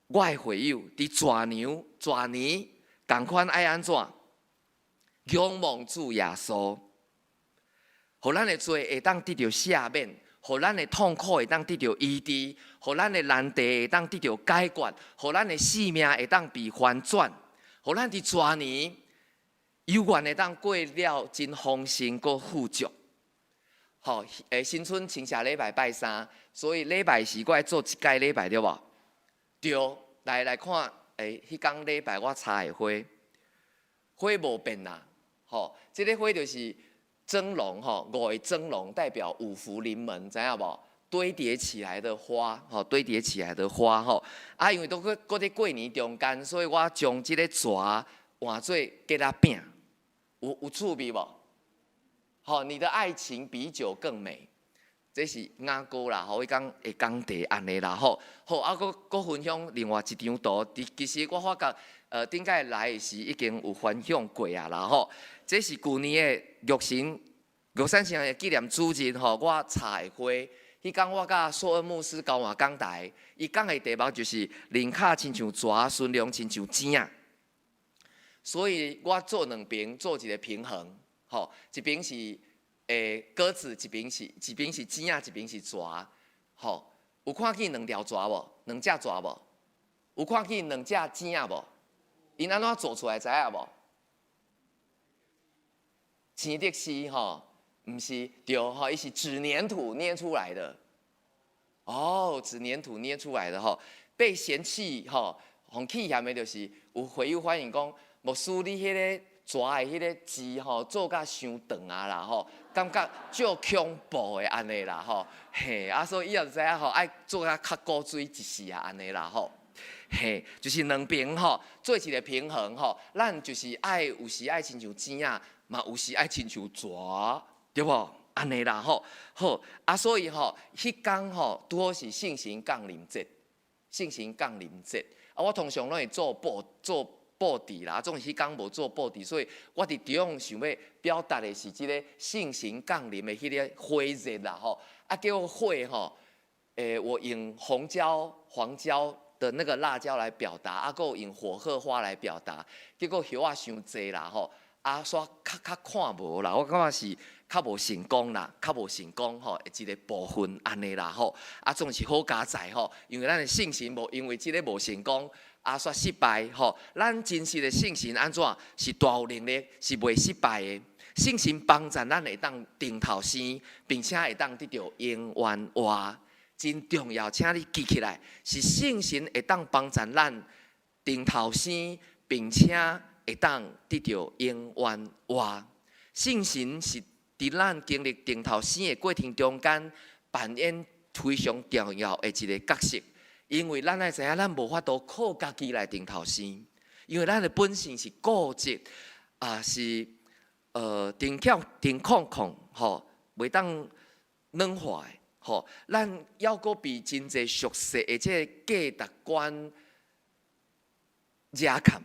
我的會友，佇蛇娘、蛇年仝款愛按怎仰望主耶穌，予咱的罪會當得著赦免，予咱的痛苦會當得著醫治，予咱的難題會當得著解決，予咱的生命會當被翻轉，予咱佇蛇年猶原會當過了真豐盛閣富足。吼，新春穿下禮拜拜三，所以禮拜時我愛做一屆禮拜對無？對，來看，彼工禮拜我插的花，花無變啦，吼，這个花就是蒸籠吼，五个蒸籠代表五福臨門，知影無？堆疊起來的花，吼，堆疊起來的花，吼，啊，因為都閣佇過年中間，所以我將這个蛇換做桔仔餅，有趣味無？吼，你的愛情比酒更美，這是雅歌啦，吼，伊講會講題按呢啦，吼，好，啊，閣分享另外一張圖，其實我發覺，頂擺來的時已經有分享過啊啦，吼，這是舊年的玉神玉山神的紀念主日，吼，我插的花，彼工我佮索恩牧師交換講台，伊講的題目就是靈巧親像蛇，馴良親像精仔，所以我做兩邊做一個平衡。吼，一邊是的果子，一邊是籽仔，一邊是蛇，吼，有看見兩條蛇無？兩隻蛇無？有看見兩隻籽仔無？𪜶按怎做出來知影無？錢的是吼，毋是對吼，伊是紙黏土捏出來的。哦，紙黏土捏出來的吼，被嫌棄吼，予棄嫌的就是有會友反映講，牧師你彼个蛇的彼个字吼，做甲傷長啊啦吼，感覺足恐怖的按呢啦吼，嘿，啊所以以後就知影吼，愛做甲較古錐一絲啊按呢啦吼，嘿，就是兩邊吼做一個平衡吼，咱就是愛有時愛親像籽仔，嘛有時愛親像蛇，對無？按呢啦吼，好啊，所以吼，彼工吼拄好是聖神降臨節，聖神降臨節啊，我通常攏會做布置啦，總是彼工無做布置，所以我佇中想欲表達的是這個聖神降臨的彼个火熱啦吼，啊結果火吼，我用紅椒、黃椒的那個辣椒來表達，啊，閣用火鶴花來表達，結果葉仔傷濟啦吼，啊，煞較較看無啦，我感覺是較無成功啦，較無成功吼，一個部分按呢啦吼，啊，總是好佳哉吼，因為咱的信心無因為這个無成功，啊，煞失敗吼，咱真實的信心按怎是大有能力，是袂失敗的。信心幫助咱會當重頭生，並且會當得著永遠活，真重要，請你記起來，是信心會當幫助咱重頭生，並且會當得著永遠活。信心是佇咱經歷重頭生的過程中間扮演非常重要的一个角色。因為咱愛知影，咱無法度靠家己來重頭生，因為咱的本性是固執，啊是定巧定控控吼，袂當軟化的吼。咱猶閣被真濟俗世的這个價值觀惹崁，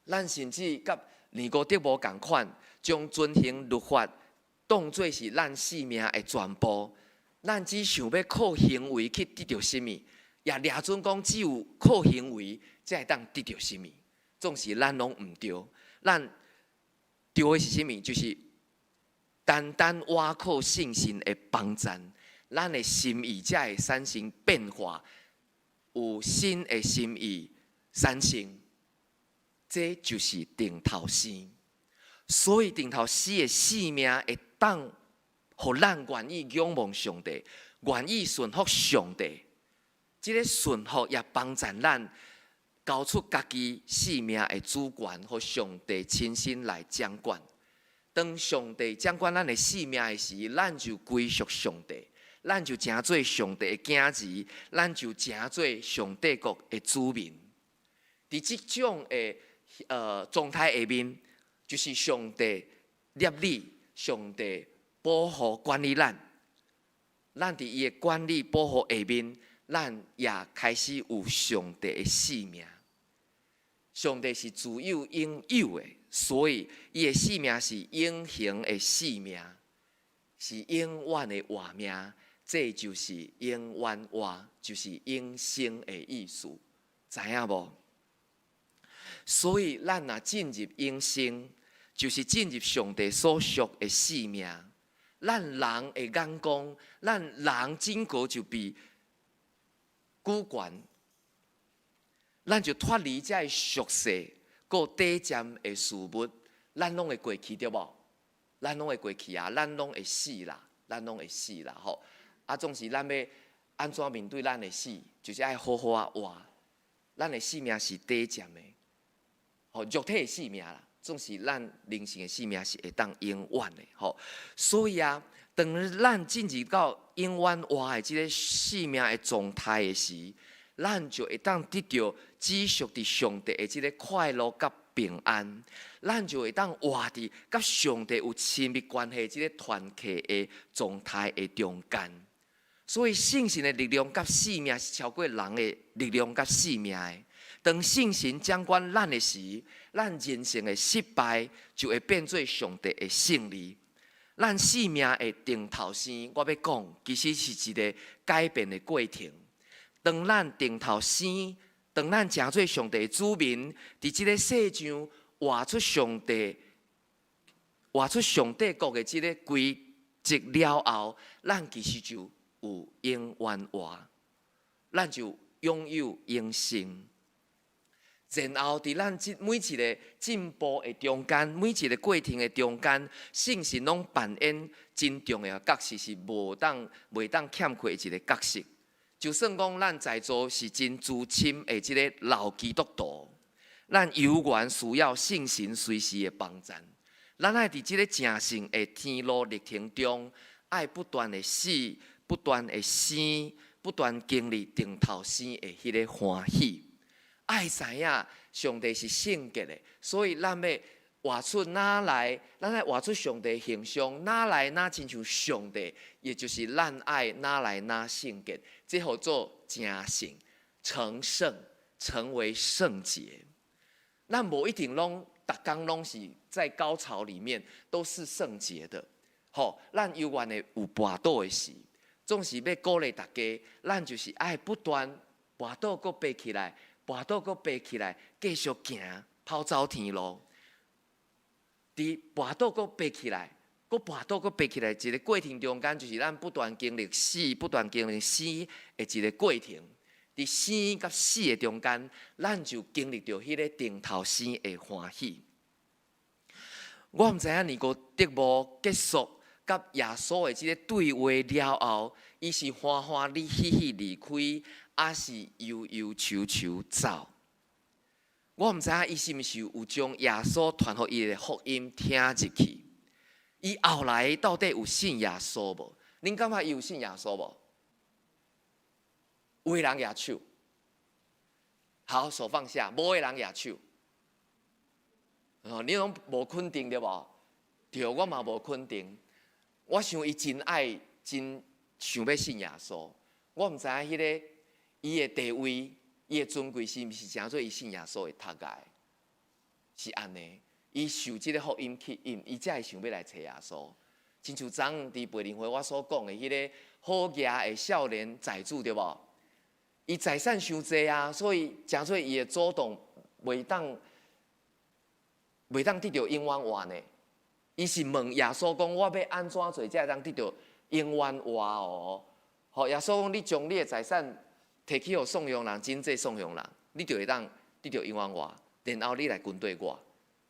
咱甚至佮尼哥底母仝款，將遵行律法當做是咱性命的全部。咱只想欲靠行為去得著啥物，也掠準講只有靠行為才會當得著啥物，總是咱攏毋對。咱對的是啥物？就是單單倚靠信心的幫助，咱的心意才會產生變化，有新的心意產生，這就是重頭生。所以重頭生的生命會當予咱願意仰望上帝，願意順服上帝。這个順服也幫助咱交出家己生命的主權，予上帝親身來掌管。當上帝掌管咱的生命的時，咱就歸屬上帝，咱就成做上帝的囝兒，咱就成做上帝國的子民。佇這種的狀態下面，就是上帝立你，上帝保護管理咱，咱佇伊的管理保護下面，咱也開始有上帝的生命。上帝是自有永有的，所以伊的生命是永恆的生命，是永遠的活命。這就是永遠活，就是永生的意思，知影無？所以咱若進入永生，就是進入上帝所屬的生命。咱人的眼光，咱人整個就被主權，咱就脫離這个俗世、閣短暫的事物，咱攏會過去對無？咱攏會過去啊，咱攏會死啦，咱攏會死啦吼！啊，總是咱欲按怎面對咱的死，就是愛好好仔活。咱的生命是短暫的，吼，肉體的生命啦，總是咱靈性的生命是會當永遠的吼。所以啊，當咱進入到永遠活的這个生命的狀態的時，咱就會當得著只屬佇上帝的這个快樂佮平安，咱就會當活佇佮上帝有親密關係這个團契的狀態的中間。所以信心的力量佮生命是超過人的力量佮生命的。當聖神掌管咱的時，咱人生的失敗就會變做上帝的勝利。咱生命的重頭生，我欲講，其實是一个改變的過程。當咱重頭生，當咱成做上帝的子民，佇這个世上活出上帝活出上帝國的這個規則了後，咱其實就有永遠活，咱就擁有永生。然後，佇咱這每一个進步的中間，每一个過程的中間，聖神攏扮演真重要的角色，是無當袂當欠缺的一个角色。就算講咱在座是真資深的這个老基督徒，咱猶原需要聖神隨時的幫贊。咱愛佇這个成聖的天路歷程中，愛不斷的死，不斷的生，不斷經歷重頭生的彼个歡喜。愛知影上帝是聖潔的，所以咱欲活出愈來，咱愛活出上帝形象，愈來愈親像上帝，也就是咱愛愈來愈聖潔，這號做成聖、成聖、成為聖潔。咱無一定攏逐工攏是在高潮裡面都是聖潔的，吼，咱猶原會有跋倒的時，總是欲鼓勵大家，咱就是愛不斷跋倒閣爬起來。跋倒閣爬起來，繼續行，跑走天路。佇跋倒閣爬起來，閣跋倒閣爬起來，一个過程中間，就是咱不斷經歷死、不斷經歷生的一个過程。佇生佮死的中間，咱就經歷著彼个重頭生的歡喜。我毋知影尼哥底母結束佮耶穌的這个對話了後，伊是歡歡喜喜離開，抑是憂憂愁愁走？我毋知影伊是毋是有將耶穌傳予伊的福音聽入去。伊後來到底有信耶穌無？恁感覺伊有信耶穌無？有的人舉手，好，手放下。無的人舉手。哦，你攏無肯定對無？對，我嘛無肯定。我想伊真愛，真想欲信耶穌。我毋知影彼个伊的地位、伊的尊貴是毋是成做伊信耶穌的讀解？是按呢，伊受這个福音吸引，伊才會想欲來揣耶穌。親像昨昏佇培靈會我所講的彼个好額的少年財主對無？伊財產傷濟啊，所以成做伊的祖宗袂當得著永遠活呢。伊是問耶穌講：我欲按怎做才會當得著永遠活哦？予耶穌講：你將你的財產提去予送養人，賑濟送養人，你就會當得著永遠活。然後你來跟綴我，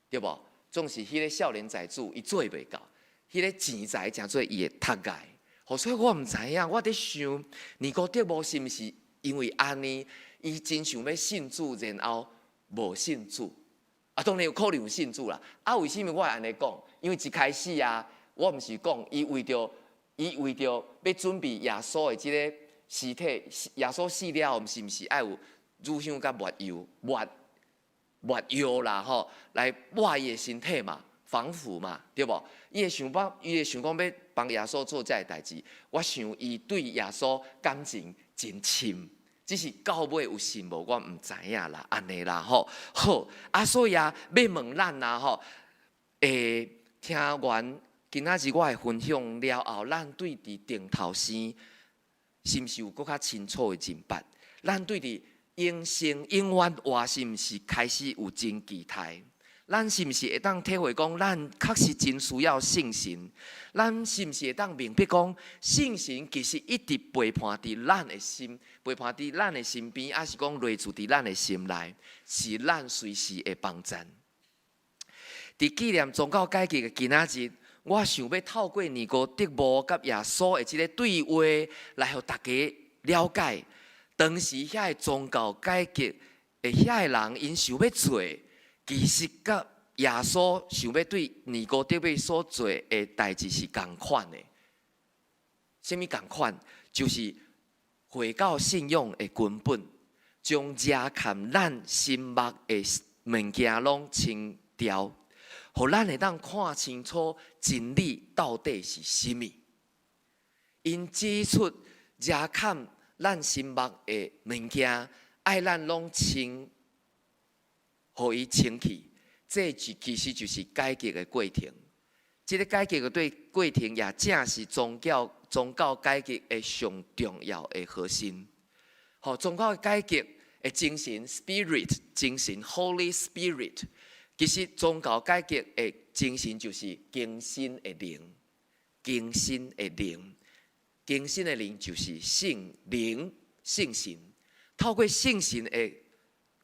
對無？總是彼个少年財主，伊做袂到，彼个錢財成做伊的讀解。所以我毋知影，我佇想，尼哥底母是毋是因為按呢，伊真想欲信主，然後無信主。啊，當然有可能有信主啦。啊，為啥物我會按呢講？因為一開始啊，我毋是講伊為著欲準備耶穌的這个屍體，耶穌死了後，是毋是愛有乳香佮沒藥、沒藥啦吼，來抹伊的身體嘛，防腐嘛，對無？伊會想講欲幫耶穌做這个代誌。我想伊對耶穌感情真深。只是到尾有信無，我毋知影啦，按呢啦吼。好，啊，所以啊，欲問咱啊吼，聽完今仔日我的分享了後，咱對佇重頭生是毋是有閣較清楚的認捌？咱對佇永生永遠活是毋是開始有真期待？咱是毋是會當體會講，咱確實真需要聖神？咱是毋是會當明白講，聖神其實一直陪伴佇咱的心，陪伴佇咱的身邊，抑是講內住佇咱的心內，是咱隨時的幫贊。佇紀念宗教改革的今仔日，我想欲透過尼哥底母佮耶穌的這个對話，來予大家了解，當時遐个宗教改革的遐个人，𪜶想欲做，其實佮耶穌想欲對尼哥底母所做的代誌是仝款的。啥物仝款？就是回到信仰的根本，將遮蓋咱心目的物件攏清掉，予咱會當看清楚真理到底是啥物。𪜶指出遮蓋咱心目的物件，愛咱攏清，予伊清去。這就其實就是改革的過程。這个改革的對過程，也正是宗教改革的上重要的核心。予，宗教改革的精神（spirit）精神（Holy Spirit），其实宗教改革的精神就是更新的灵，更新的灵，更新的灵就是圣灵、圣神。透过圣神的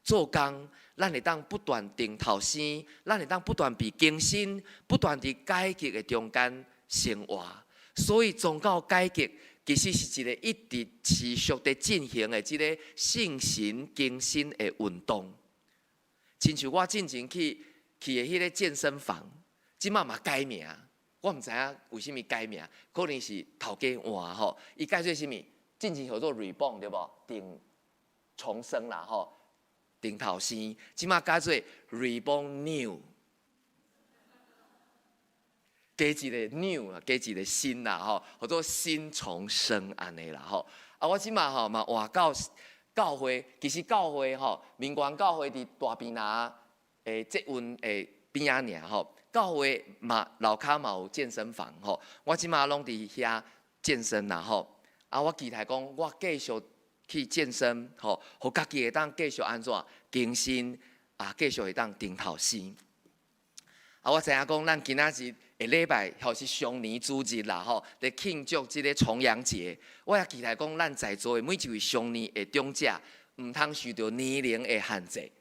做工，咱会当不断重头生，咱会当不断被更新，不断伫改革的中间生活。所以宗教改革其实是一个一直持续伫进行的这个圣神更新的运动。亲像我进前去的彼个健身房，这马嘛改名，我毋知影为啥物改名，可能是头家换吼。伊改做啥物？进前叫做 Reborn 对无？重重生啦吼，重头生，这马改做 Reborn New，加一个 New 啦，加一个新啦吼，叫做新重生按呢啦吼。啊，我这马吼嘛换到教会，其实教会吼，民权教会伫大坪林的捷运的边仔尔吼，教会嘛楼跤嘛有健身房吼，我这马拢伫遐健身啦吼。啊，我期待讲，我继续去健身吼，予家己会当继续按怎更新啊，继续会当重头生。啊，我知影讲，咱今仔日下礼拜吼是双年主日啦吼，伫庆祝这个重阳节。我也期待讲，咱在座的每一位双年的长者，毋通受著年龄的限制。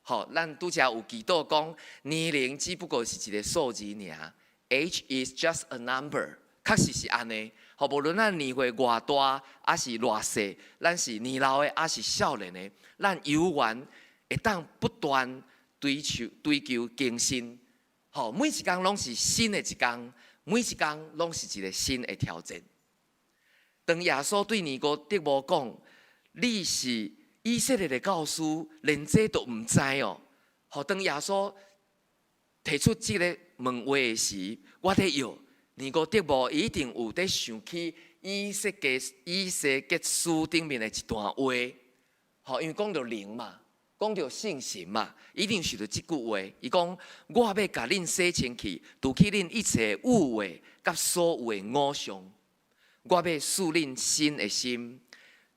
吼，咱拄才有祈祷讲，年龄只不过是一个数字尔，Age is just a number，确实是按呢。吼，无论咱年岁偌大，抑是偌细，咱是年老的，抑是少年的，咱犹原会当不断追求更新。吼，每一工拢是新的一工，每一工拢是一个新的挑战。当耶稣对尼哥底母讲：“你是以色列的教师，连这都毋知哦。”吼，当耶稣提出这个问话的时，我咧臆尼哥底母一定有伫想起以西结书顶面的一段话，吼，因为讲著灵嘛，讲著圣神嘛，一定想著这句话。伊讲：我欲共恁洗清气，除去恁一切污秽佮所有的偶像。我欲赐恁新的心，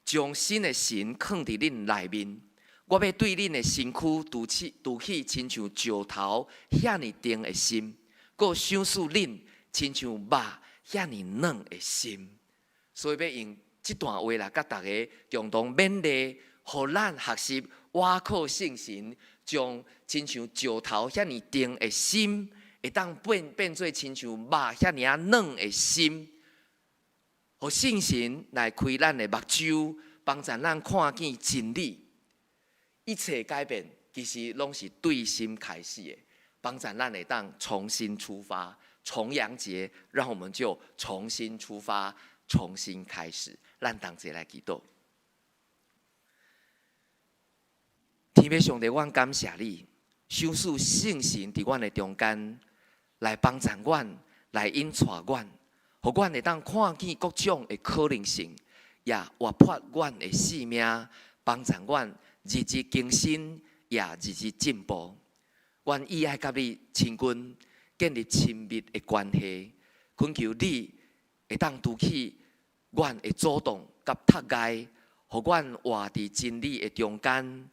将新的神囥伫恁内面。我欲对恁的身躯除去亲像石头遐尔重的心，阁赏赐恁亲像肉遐尔软的心。所以欲用这段话来佮大家共同勉励，予咱学习倚靠圣神，将亲像石头遐尔重的心，会当变做亲像肉遐尔仔软的心，予圣神来开咱的目睭，帮助咱看见真理。一切改变其实拢是对心开始的，帮助咱会当重新出发。重阳节，让我们就重新出发，重新开始。咱同齐来祈祷。天父上帝，阮感谢你，赏赐圣神伫阮的中间，来帮助阮，来引带阮，予阮会当看见各种的可能性，也活泼阮的生命，帮助阮日日更新，也日日进步。阮意爱佮你亲近，建立亲密的关系，恳求你会当除去阮的阻挡佮窒碍，予阮活伫真理的中间，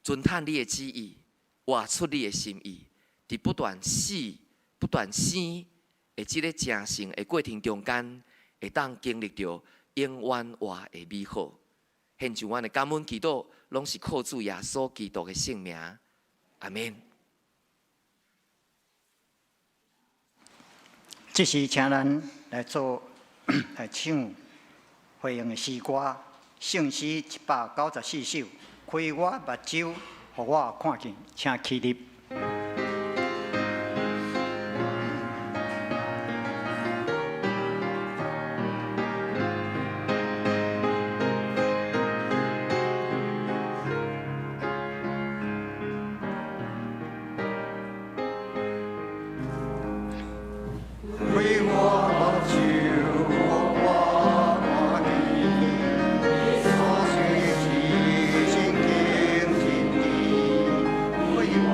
遵探你的旨意，活出你的心意，伫不断死、不断生的这个成圣的过程中间，会当经历著永远活的美好。献上阮的感恩祈祷，拢是靠主耶稣基督的圣名。阿们。这时，请咱来做来唱回应的诗歌，圣诗194首，开我目睭，予我看见，请起立。开我目睭，予我看见，你所赐的真经真理。开我。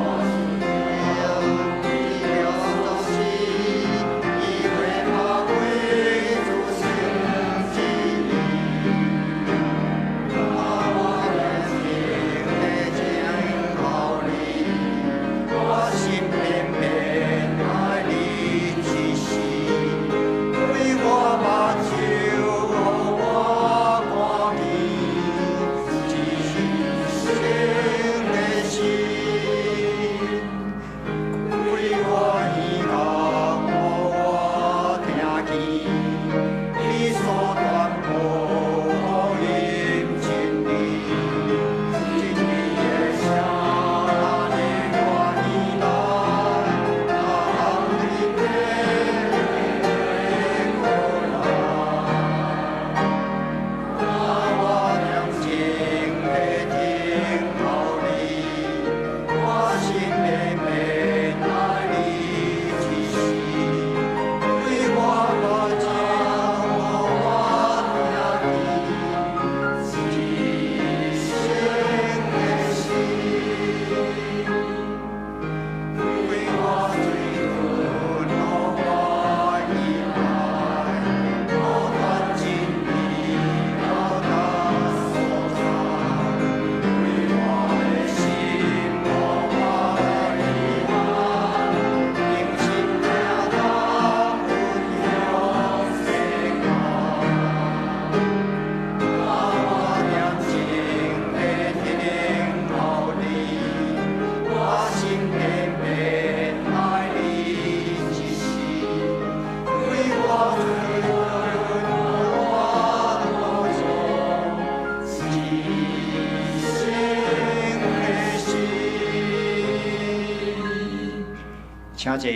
請坐。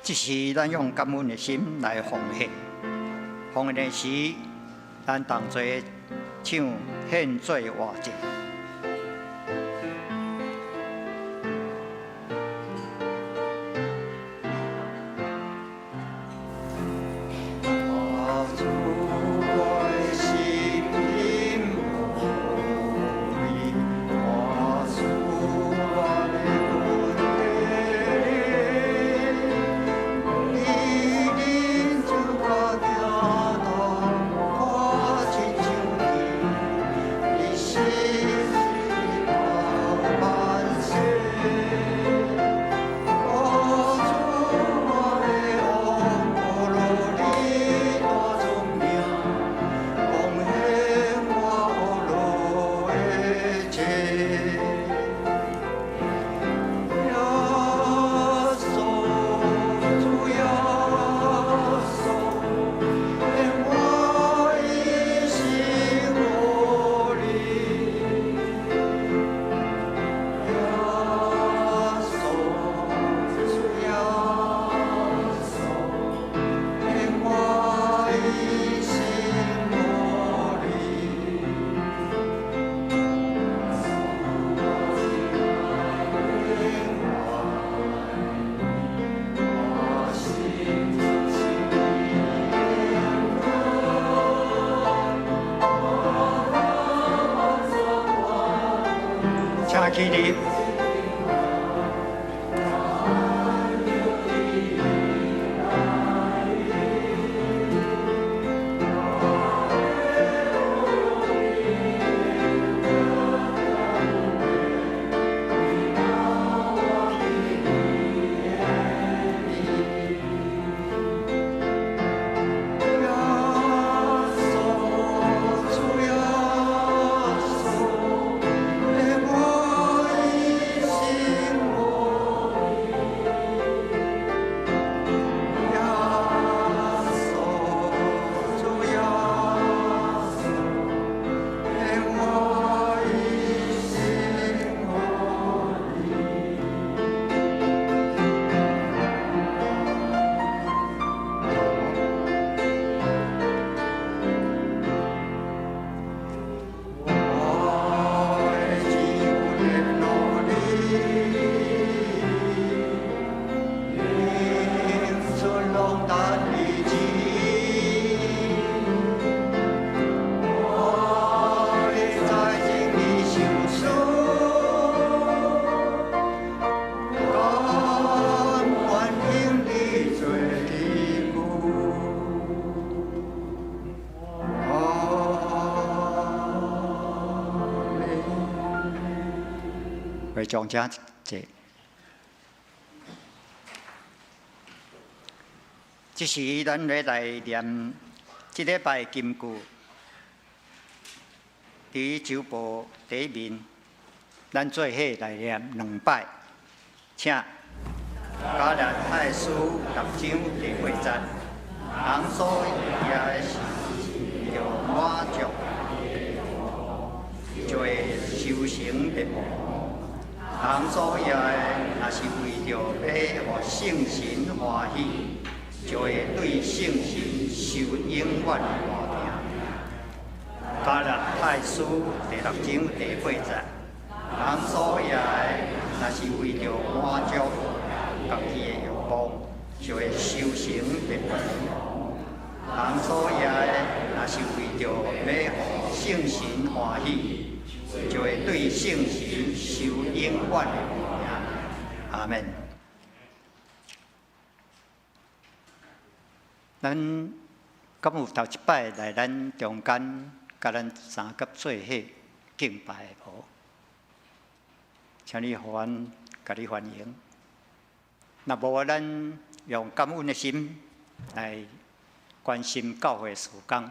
這時，咱用感恩的心來奉獻。奉獻的時，咱同齊唱獻祭活祭。請起立。會長請坐。這時，咱欲來念這禮拜金句，佇周報底面，咱做伙來念兩擺，請。加拉太書六章第八節，人所攑的是為著滿足，就會修成滅亡；人所攑的，若是為著欲予聖神歡喜，就會對聖神受永遠的磨疼。加拉太書第六章第八節，人所攑的，若是為著滿足家己的欲望，就會修成滅亡；人所攑的，若是為著欲予聖神歡喜，就會對聖神受永遠的磨疼。阿們。咱敢有頭一擺來咱中間，佮咱三佮做伙敬拜的無？請你予阮共你歡迎。若無，咱用感恩的心來關心教會事工。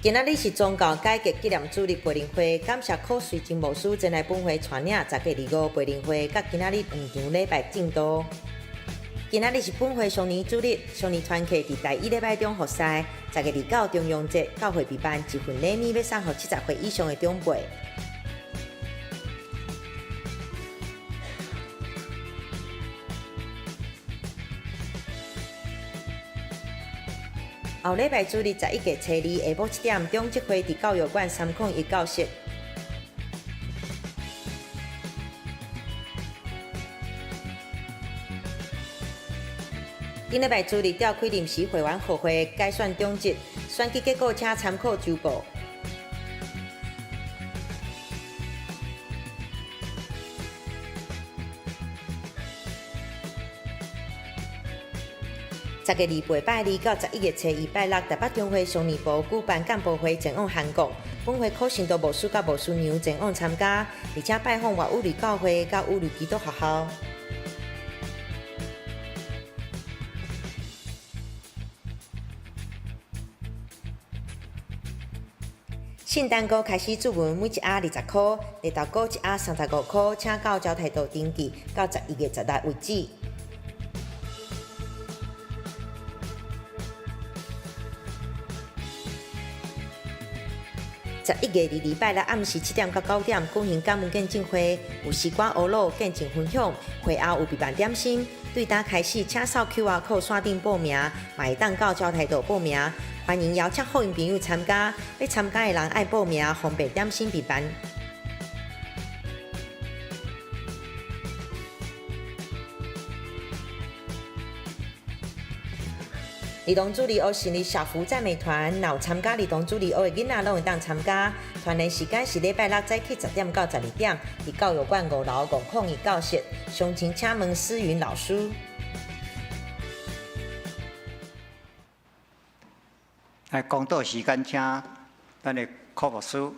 今仔日是宗教改革紀念主日培靈會，感謝柯瑞金牧師前來本會帶領十月25培靈會，佮今仔日黃場禮拜證道。今仔日是本會常年主日，常年團契佇第一禮拜中服侍，10月29重陽節，教會備辦一份禮物，欲送予70歲以上的長輩。後禮拜主日11月初2下晡7點，長執會佇教育館301教室。頂禮拜主日召開臨時會員復會，改選長執，選舉結果請參考週報。10月28拜二到11月初1拜六，台北中會少年部舉辦幹部會前往韓國，本會可信度牧師佮牧師娘前往參加，而且拜訪外武里教會佮武里基督學校。聖誕糕開始注文，每一盒20箍，綠豆糕一盒35箍，請到招待處登記，到11月16為止。11月22拜六暗時7點到9點舉行感恩見證會，有西瓜芋滷見證分享，會後有備辦點心。對單開始，請掃 QR code 線頂報名，嘛會當到招待處報名。歡迎邀請好友朋友參加，欲參加的人愛報名，方便點心備辦。兒童主日學成立小福讚美團，若有參加兒童主日學的囡仔，攏會當參加。團練時間是禮拜六早起10點到12點，佇教育館5樓501教室。詳情請問思雲老師。來講道時間，請咱的柯牧師。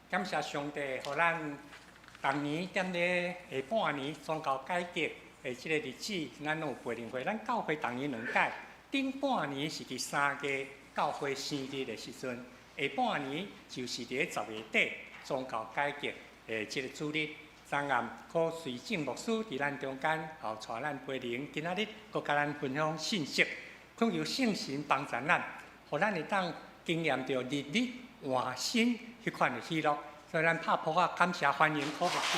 感謝上帝，予咱逐年踮咧下半年宗教改革的這個日子，咱攏有培靈會。咱教會逐年兩擺，頂半年是佇3月教會生日的時陣，下半年就是佇咧10月底宗教改革的這個主日。昨暗柯瑞正牧師佇咱中間，後帶咱培靈，今仔日閣佮咱分享信息。懇求聖神幫助咱，予咱會當經驗著日日換新彼款的喜樂。所以咱拍噗仔感謝歡迎柯牧師。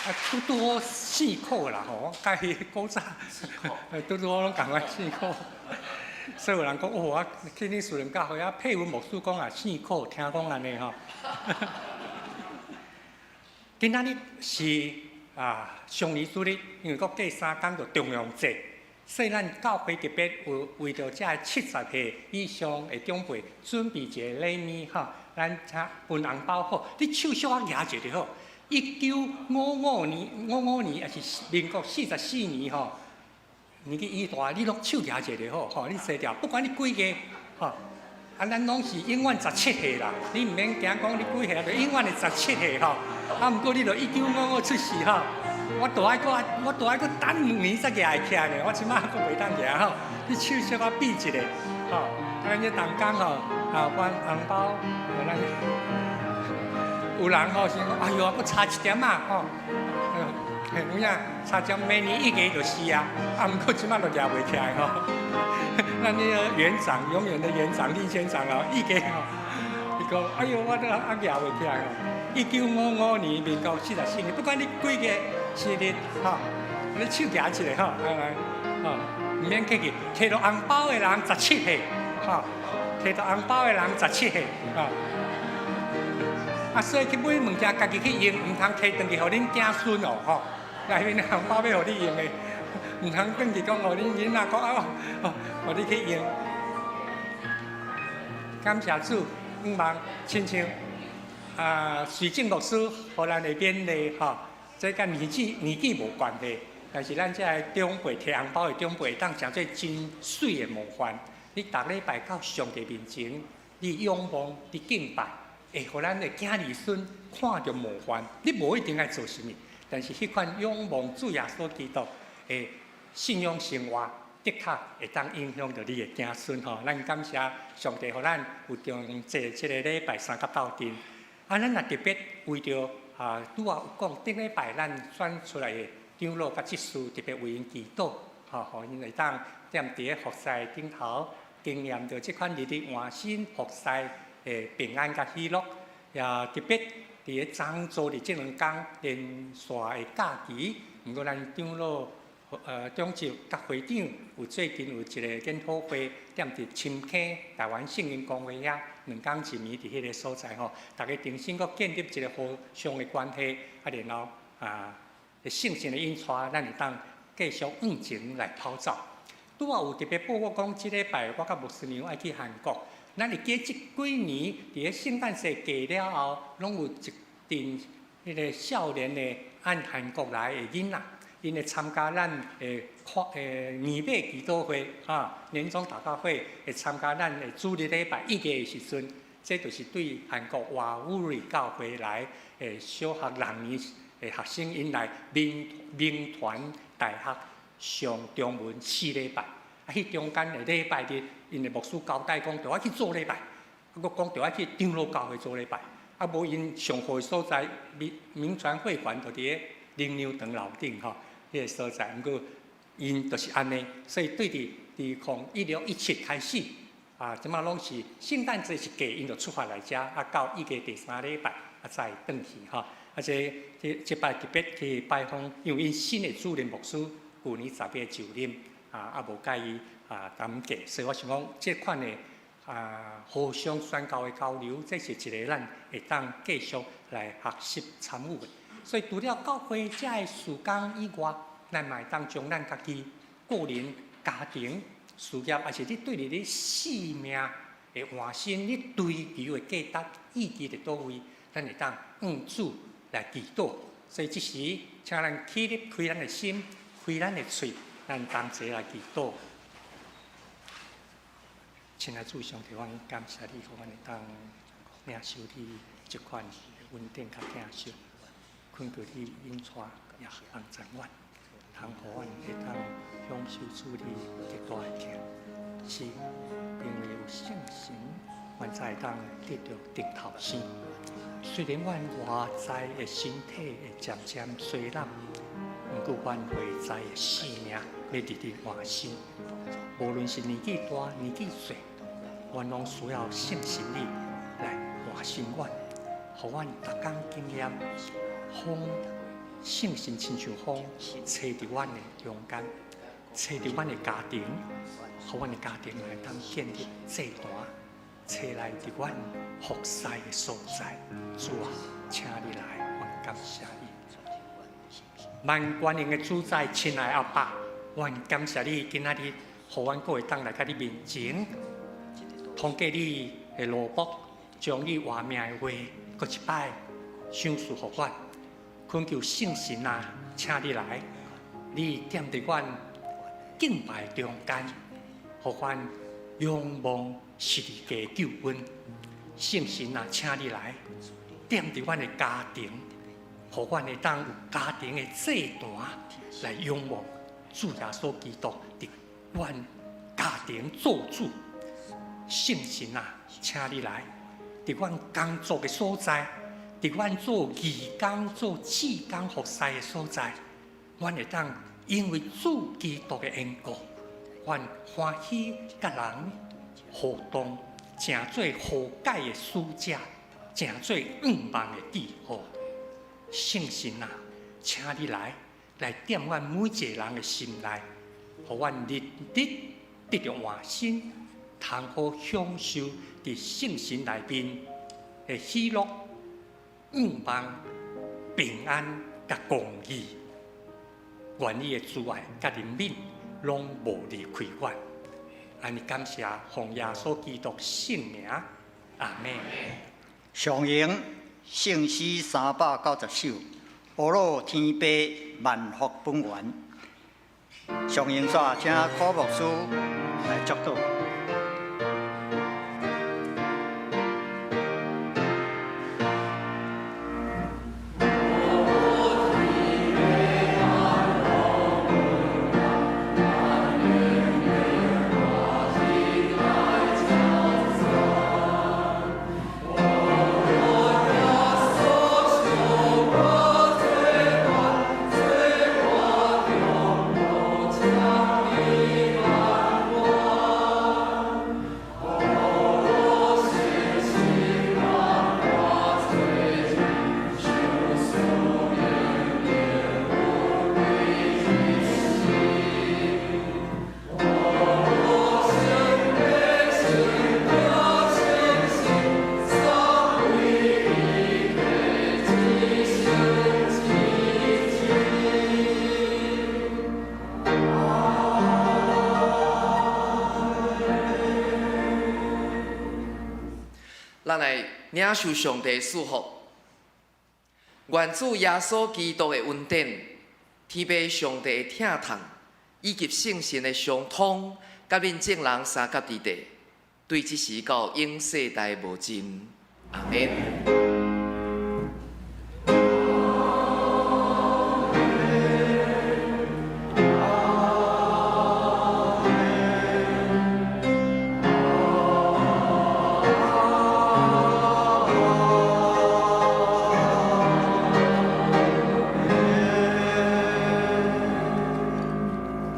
啊，拄拄好姓柯啦吼，我佮伊古早，拄拄好攏仝款姓柯。所以有人講，哦，我去恁樹林教會啊，佩文牧師講啊姓柯，聽講按呢吼。今仔日是啊，常年主日，因為閣過3工就重陽節，所以咱教會特別有為著這70歲以上的長輩準備一個禮物吼，咱請分紅包好，你手小可舉者就好。1955年，55年也是民國44年吼，年紀愈大，你攏手舉者就好吼，你洗掉，不管你幾歲吼，啊，咱攏是永遠17歲啦，你毋免驚講你幾歲，就永遠是17歲吼。啊，毋過你著1955出世吼，我都愛閣等兩年才舉會起來呢，我這擺閣袂當舉吼。你手小可比一下，吼，啊，咱這同工吼，啊，分紅包，予咱有人吼是講，哎喲，閣差一點仔吼，有影差一點，明年1月就是啊，啊，毋過這擺就舉袂起來吼。咱那個園長，永遠的園長，李園長哦，1月吼，伊講，哎喲，我都啊舉袂起來吼。1955年，民國44年，不管你幾月生日，吼，你手舉起來吼，來來，吼，毋免客氣，摕著紅包的人17歲，吼，摕著紅包的人17歲，吼。啊，所以去買物件，家己去用，毋通摕轉去予恁囝孫哦，吼。內面的紅包欲予你用的，毋通轉去講予恁囡仔講啊，予你去用。感謝主，向望親像啊，徐正牧師予咱的勉勵吼，這佮年紀無關係，但是咱這个長輩提紅包的長輩，會當成做真媠的模範。你逐禮拜到上帝面前，你仰望，你敬拜，會予咱的囝兒孫看著模範。你無一定愛做啥物，但是彼款仰望主耶穌基督的信仰生活，的確會當影響著你的子孫吼。咱感謝上帝，予咱有中這個禮拜三佮鬥陣。啊，咱若特別為著啊，拄仔有講，頂禮拜咱選出來的長老佮執事特別為𪜶祈禱，吼，予𪜶會當踮佇個服侍頂頭，經驗著這款日日換新服侍的平安佮喜樂，也特別佇個漳州佇這兩工連續的假期，毋過咱長老、長執佮會長有最近有一個研討會，踮佇深坑台灣聖經公會遐，兩工一暝佇彼個所在吼，逐家重新閣建立一個互相的關係，啊，然後啊，聖神的引帶，咱會當繼續往前來跑走。拄仔有特別報告講，這禮拜我佮牧師娘愛去韓國。咱會記這幾年佇個聖誕節過了後，攏有一陣彼個少年的按韓國來的囡仔，𪜶會參加咱的跨年尾祈禱會啊，年終禱告會，會參加咱的主日禮拜一月的時陣，這就是對韓國瓦烏里教會來的小學六年的學生，𪜶來民民團大學上中文四禮拜，啊，彼中間的禮拜日，𪜶的牧師交代講，著愛去做禮拜，啊，閣講著愛去長老教會做禮拜，啊，無𪜶上課的所在，民民傳會館就佇個靈糧堂樓頂吼，彼個所在，毋過𪜶就是按呢，所以對佇2016、17開始，啊，這馬攏是聖誕節是過，𪜶就出發來遮，啊，到一月第三禮拜，啊，再轉去吼，啊，這這這擺特別去拜訪，因為𪜶新的主任牧師舊年10月就任，啊，啊無佮伊啊擔假，所以我想講，這款的啊互相宣教的交流，這是一個咱會當繼續來學習參與的。所以除了教會這个事工以外，咱嘛會當將咱家己個人、家庭、事業，抑是你對你你生命的換新，你追求的價值意義佇佗位，咱會當向主來祈禱。所以這時，請咱起立，開咱的心，開咱的喙，咱同齊來祈禱。親愛主上帝，阮感謝你，予阮會當領受你這款恩典佮疼惜，懇求你引帶也幫助阮，通予阮會當享受主你極大的疼，是因為有聖神，阮才會當得著頂頭生。雖然阮外在的身體會漸漸衰老，毋過阮內在的生命欲日日換新。無論是年紀大、年紀細，阮攏需要聖神你來換新阮，予阮逐工經驗風，聖神親像風，吹佇阮的中間，吹佇阮的家庭，予阮的家庭來當建立祭壇，吹來佇阮服侍的所在。主啊，請你來，阮感謝你。萬權能的主宰，親愛阿爸，阮感謝你今仔日，予阮閣會當來到你面前，通過你的奴僕，將你活命的話，閣一擺賞賜予阮。懇求聖神啊，請你來，你踮佇阮敬拜中間，予阮仰望十字架救恩。聖神啊，請你來，踮佇阮的家庭，予阮會當有家庭的祭壇來仰望主耶穌基督佇阮家庭做主。聖神啊，請你來，佇阮工作的所在，佇阮做義工、做志工服侍的所在，阮會當因為主基督的緣故，阮歡喜佮人互動，成做和解的使者，成做向望的記號。聖神啊，請你來，來踮阮每一個人的心內，予阮日日得著換新，通好享受佇聖神內面的喜樂、向望、平安佮公義。願你的慈愛佮憐憫攏無離開阮。按呢感謝奉耶穌基督聖名，阿們。上榮聖詩390首，阿魯天父萬福本源。上榮煞請柯牧師來祝禱。領受上帝的祝福。願主耶穌基督的恩典、天父上帝的疼痛，以及聖神的相通，佮恁眾人相佮佇底，對這時到永世代無盡。阿們。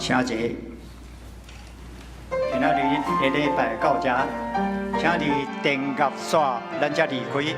請坐。今仔日的禮拜到這，請佇電鴨線，咱才離開。